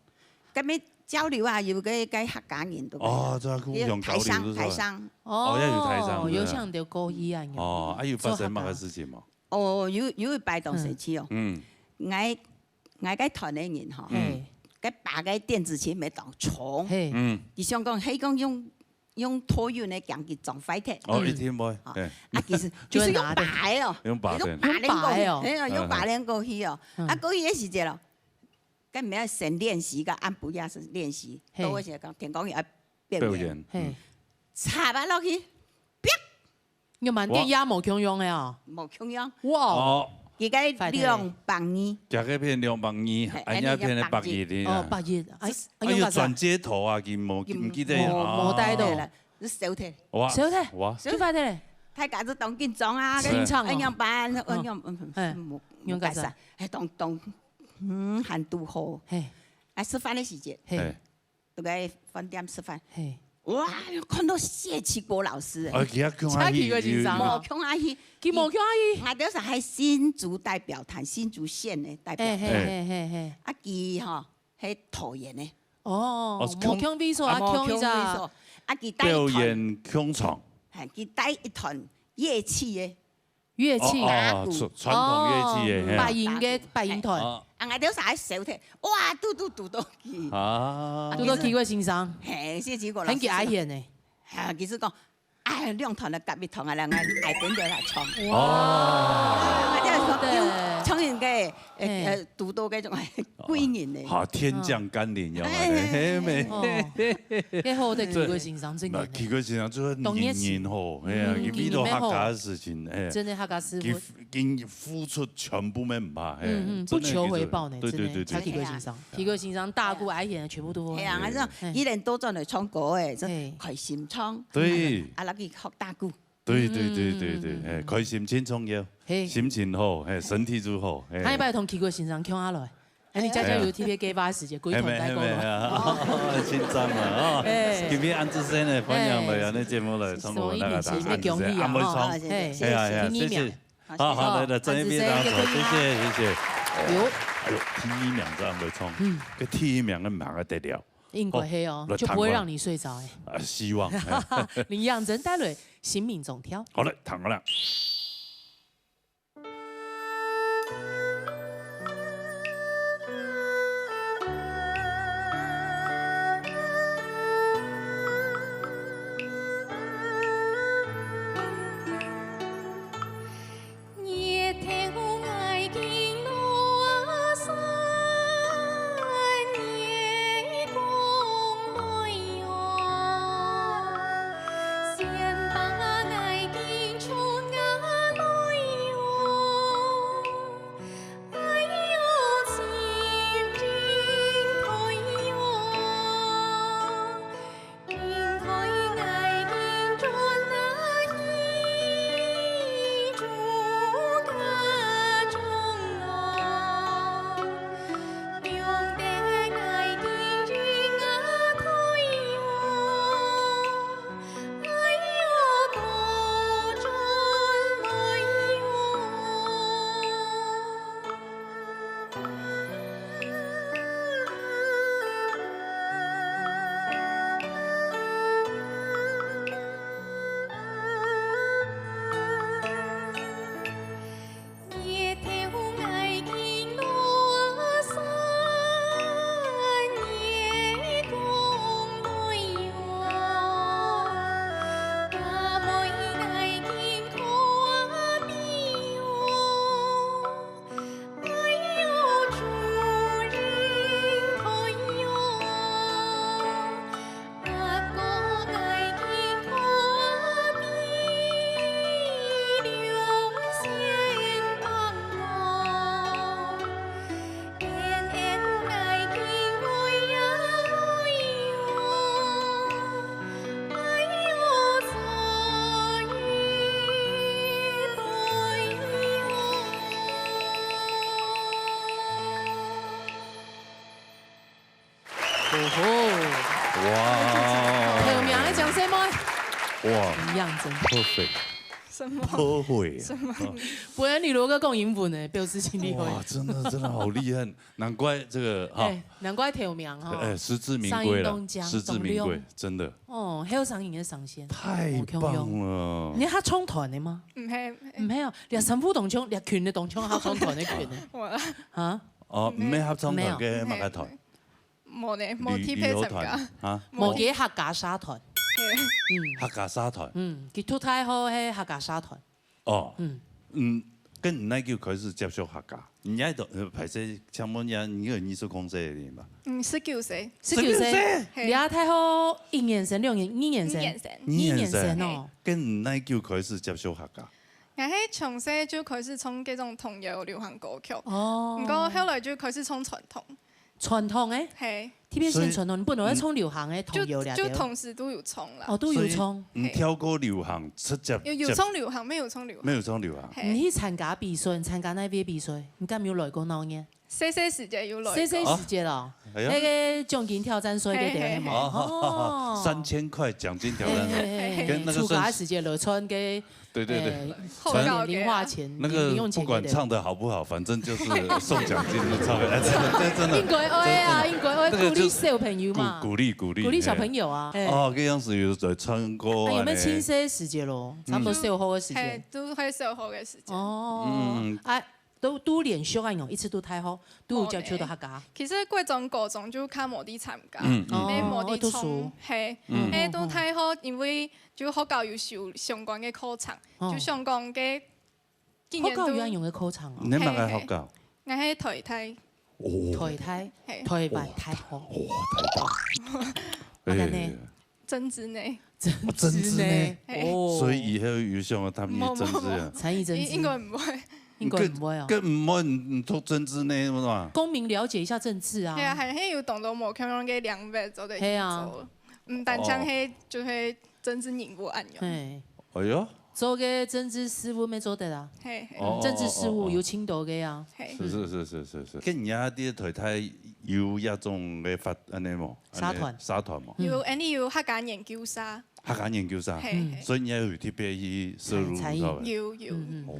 該邊交流啊，有个，个客家人都有。哦，這互相交流，有台商，是吧？台商。哦，要有台商，哦，是吧？有像你个歌戲啊，有。哦，啊，有發生麼个事情無？哦，有，有一擺當生趣哦。嗯。𠊎，𠊎个團个人吼，嗯。該把个電子琴乜當重。嘿。嗯。佢想講，係講用 用托運个驚佢撞壞忒。哦，嗯。一定會，哦，嘿。啊，其實，就會拿的。其實用拔个哦，用拔个。用拔个哦。用拔个過去，嘿哦，用拔个過去哦。嗯。啊，過去个時節咯，該毋係先練習，个暗晡夜係練習，嘿。到个時間，天光日愛表演。表演，嘿。嗯。插啊落去，啪！用滿電壓無共樣个哦。無共樣。哇！哦。佢个兩百二。佢个片兩百二，嘿，俺這片个百一的啊。哦，百一，哎，哎，哎喲，用啥？轉接頭啊，佢無，佢毋記得啊。無，無帶到。對啦。 就燒忒。哇，燒忒，哇。就壞忒咧。大家就當緊張啊，清場哦。哎，仰般？哎，嗯。仰，嗯，哎，嗯，無，仰解釋？無解釋。哎，當，當，嗯，還堵好。嘿。哎，食飯个時節，嘿。嘿。就該飯店食飯。嘿。哇，看到謝啟國老師，哎。啊，佢也共下去，謝啟國先生哦。無共下去。佢無共下去。𠊎兜係還新竹代表團，新竹縣个代表團。嘿，嘿，嘿，嘿，嘿。啊，佢吼， 係桃園个。哦，哦，無共位所，啊，啊，無共位所。共一隻。啊，佢帶一團，表演共場。嘿，佢帶一團樂器个。樂器。哦，哦，哦，打鼓。傳，傳統樂器个，哦，嘿。八音个，八音團。哦。啊，𠊎兜儕燒忒，哇，堵，堵，堵到佢。啊。堵到啟國先生。嘿，謝啟國老師。很給阿顯呢。嘿，其實講， 哎，兩團个合一團啊，兩个愛跟著來唱。哇。哦。啊，這樣說，對。用唱應該，呃，呃，堵到該種貴人呢。好，天降甘霖，要來，嘿，嘿，嘿，嘿。哦，該好得奇怪先生真个呢。奇怪先生就係人人好，哎呀，嗯，佢為到客家个事情，哎，真个客家師傅。佢，佢付出全部乜毋怕，哎，嗯，嗯，真个不求回報呢，對，對，真个，對，對，對。奇怪先生，奇怪先生大鼓哀現在全部都會。係啊，佢講，嘿。佢連倒轉來唱歌誒，就開心唱，對。啊，啊，落去學打鼓。 對對對對對，嗯。哎，開心真重要，嘿。心情好，哎，身體就好，哎。下一擺同奇怪先生共下來，哎，你家家有特別計劃个時間，歸團帶過來。哎，沒，沒，沒，啊，真讚啊，哦。哎。今日安之森呢，歡迎來咱个節目來，哎。參與咱个安之森，安慰唱。哎，哎，哎，謝謝。好，好，來，來，正一邊，謝謝，謝謝。有。哎喲，第一名就安慰唱，嗯。該第一名个名个得了。 應該係哦，好，來，就不會讓你睡著哎。聽看。啊，希望，哎。林漾真帶來新民族調。好嘞，聽看啦。哦吼。哇。頭名个掌聲無？哇。一樣真。Perfect。什麼？Perfect。什麼？不然你如果講英文呢，表示真厲害。哇，真的，真的好厲害，難怪這個，哈。哎，難怪頭名哈。哎，實至名歸了，聲音當靚，實至名歸，當亮。真的。哦，還有聲音个上線。太棒了。哦，強強。你還唱團个嗎？毋係，毋係。毋係哦，這三副當中，這群个當中，還唱團个群个。無啦。啊？哦，毋係合唱團，無。該麼个團？ 無呢，無特別參加。旅，旅遊團，啊？無。無个客家社團。嘿。嗯。客家社團。嗯，佢讀大學係客家社團。哦。嗯。嗯，該你哪久開始接觸客家？你愛到，呃，歹勢，請問一下，你有二十公歲个嘛？嗯，十九歲。十九歲。十九歲？嘿。你啊，大學一年生、兩年、二年生？二年生。二年生哦。嘿。該你哪久開始接觸客家？𠊎係從細就開始唱該種童謠流行歌曲。哦。毋過後來就開始唱傳統。 傳統个？嘿。特別係傳統，所以，你本來愛唱流行个，嗯，童謠了，就，就同時都有唱啦。哦，都有唱。所以，嗯，嘿。跳過流行，直接，有，有唱流行，沒有唱流行。沒有唱流行。嘿。你去參加比賽，你參加哪位比賽？你敢有來過鬧熱？細細時節有來過。細細時節哦，哦。哎呀。那個獎金挑戰賽對不對？嘿，嘿，嘿。嘛？哦。哦。三千塊獎金挑戰賽，嘿，嘿，嘿，嘿。跟那個盛，暑假時節來唱个 對，對，對。哎，好搞个。零花錢，那個零用錢不管唱得好不好，反正就是送獎金就差不多。哎，真的，這真的，應該愛啊，真的。應該愛鼓勵小朋友嘛。那個就鼓，鼓勵，鼓勵，鼓勵小朋友啊。嘿。哎。哦，這樣子有在唱歌啊，哎，有沒有呢？青春時節咯？差不多小學个時節。嗯。嘿，都係小學个時節。哦。嗯。啊， 都，都連續恁樣，一直都大學，都有接觸到客家。無呢。其實國中、高中就較無在參加，嗯，嗯。也無在唱，哦，讀書。嘿，嗯。嘿，到大學，因為就學校有修相關个課程，哦。就相關个，今年都，學校有恁樣个課程哦。你麼个學校？嘿，嘿。𠊎係台大。哦，台大，嘿。台灣大學。哦，台大。啊，恁呢？哎，政治呢。政治呢？政治呢？嘿。哦。所以以後有想要參與政治啊？無，無，無。參與政治？應，應該毋會。應該毋會哦。更，更毋會，你讀政治呢，是吧？公民了解一下政治啊。係啊，還，還有當多無共樣个領域做得去做。係啊。毋單淨係，哦。就係政治人物恁樣。嘿。哎喲。做个政治事務乜做得啊。嘿，嘿。哦，政治事務有盡多个啊。哦，哦，哦。嘿。是，是，是。跟你啊，這台大有這種个發，恁呢無？社團。恁呢社團無？有，嗯。恁呢有客家研究社。客家研究社。嘿，嗯。嘿。所以你也有特別去涉入，參與。是吧？有，有。嗯，嗯。哦。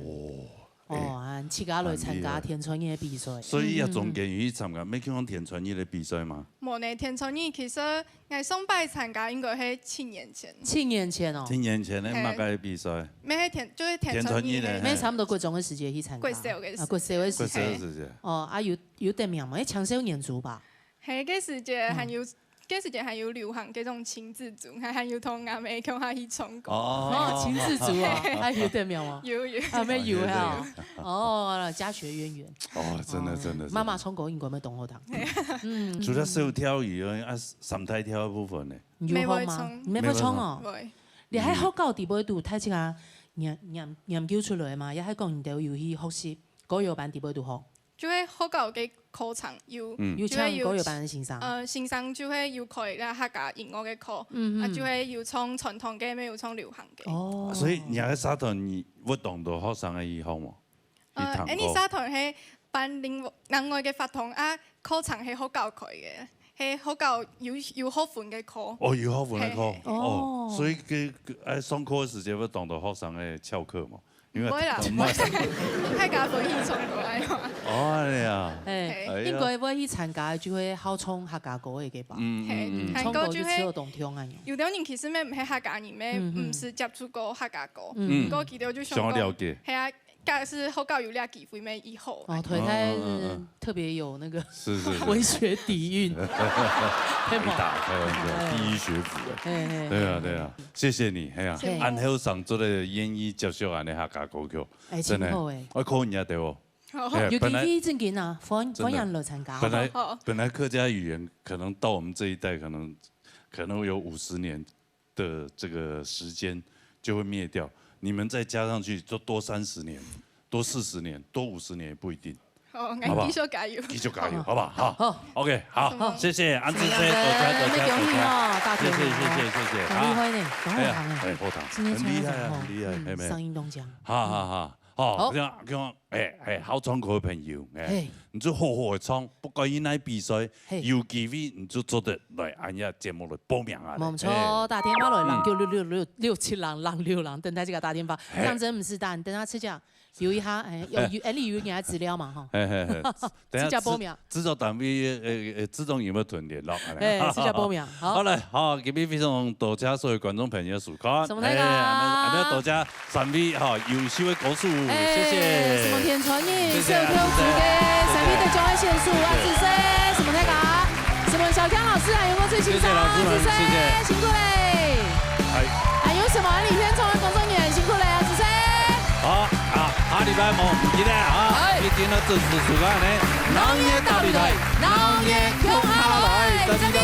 哦，哎，啊，自家來參加田川日个比賽。蠻厲害。所以也中間有去參加，嗯，嗯，嗯。沒去過田川日个比賽嗎？無呢，田川日其實 𠊎上擺參加應該係七年前。七年前哦。七年前个，嘿。麼个比賽？乜係田，就係田川日个。田川日个，嘿。乜差毋多國中个時節去參加。國小个時節。啊，國小个時節。國小个時節。哦，啊，有，有得名無？係青少年組吧？嘿，該時節還有，嗯。該時節還有流行該種親子組，還，還有同阿姆共下去唱歌。哦。哦，親子組啊，嘿。還有得名無？有，有。啊，乜有啊。有，有。哦，家學淵源。哦，真的，哦，真的，真的。媽媽唱歌應該乜當好聽。嘿。嗯。除了小調以外，啊，三大調个部分呢？ 你有學嗎？乜會唱。你乜會唱哦？會。你係學校底背肚，大自家研，研，研究出來嘛？也係講你兜有去學習歌謠班底背肚學？就係學校个課程有，嗯。有唱歌謠班个先生？就係有，呃，先生就係有開該客家音樂个課，嗯，嗯。啊，就係有唱傳統个，乜有唱流行个。哦。所以你个社團，你會當多學生个去學無？ 呃，去探討。恁呢社團係辦另，另外个活動啊，課程係學校開个，係學校有，有學分个課。哦，有學分个課。嘿，嘿。哦，哦。所以个，个，哎，上課个時間會當多學生个翹課嘛？因為毋會啦，毋會。大家分去唱歌來嘛。哦，恁呢啊。哎，嘿。哎呀。應該會去參加就會好唱客家歌个吧？嗯，嗯，嗯。嘿，唱歌就係，唱歌就只有當聽啊。有兜人其實乜毋係客家人，乜，嗯，嗯。毋識接觸過客家歌，嗯。毋過佢兜就想講，想要了解。係啊， 假使學校有這機會，乜以後。哦，台大是，嗯，嗯，嗯，嗯。特別有那個，是，是，是。文學底蘊。對吧？台大，台大，哎。第一學府哎。嘿，嘿，對啊，嘿。對啊，謝謝你，哎呀，謝謝。恁後生做得願意接受恁呢客家歌曲，哎，真的。真好哎。我考你啊，對不？好。哎，有本來，機會正經啊，歡，真的。歡迎來參加，本來，好不好？本來客家語言可能到我們這一代，可能，可能有五十年 的這個時間就會滅掉。你們再加上去，就多三十年、多四十年、多五十年也不一定。好，好不好？𠊎繼續加油。繼續加油，好。好不好？好。好。OK，好，好。謝謝安志生，多謝，多謝，多謝。恭喜哦，大天王哦。謝謝，謝謝，謝謝。很厲害呢，啊。當好聽哎。哎呀，哎，好聽。今天唱得很好，很厲害，很厲害，嗯，妹妹。嗓音當強。好，好，好。 哦，好。這樣，這樣，哎，哎，好唱歌个朋友，哎，嘿。你就好好个唱，不管去哪比賽，嘿。有機會你就做得來俺這節目來報名啊。無錯，哎。打電話來，嗯。零九六六六六七零零六零，等待這個打電話。嘿。講真毋使打，你等下自家留一下，哎，有，有，哎，你有你个資料嘛，吼。嘿，嘿，嘿。等下製，製作單位，呃，呃，製作人有沒有同你聯絡？哎，自家報名，好。好嘞，好，今日非常多謝所有觀眾朋友收看。什麼那個啊？哎，俺們，俺們要多謝 三位哈，優秀个歌手，哎，謝謝。什麼田川日，謝謝小跳族个，謝謝。三位得獎个選手，啊，謝謝。子生，什麼那個啊？什麼小強老師，還有沒有最欣賞？謝謝老師們，子生，謝謝。辛苦嘞。哎。還有什麼李天聰个工作人員，辛苦嘞，啊，子生。好，啊，下禮拜無毋記得啊，哎。一定要準時收看呢。老年到底來，老年共下來，再見。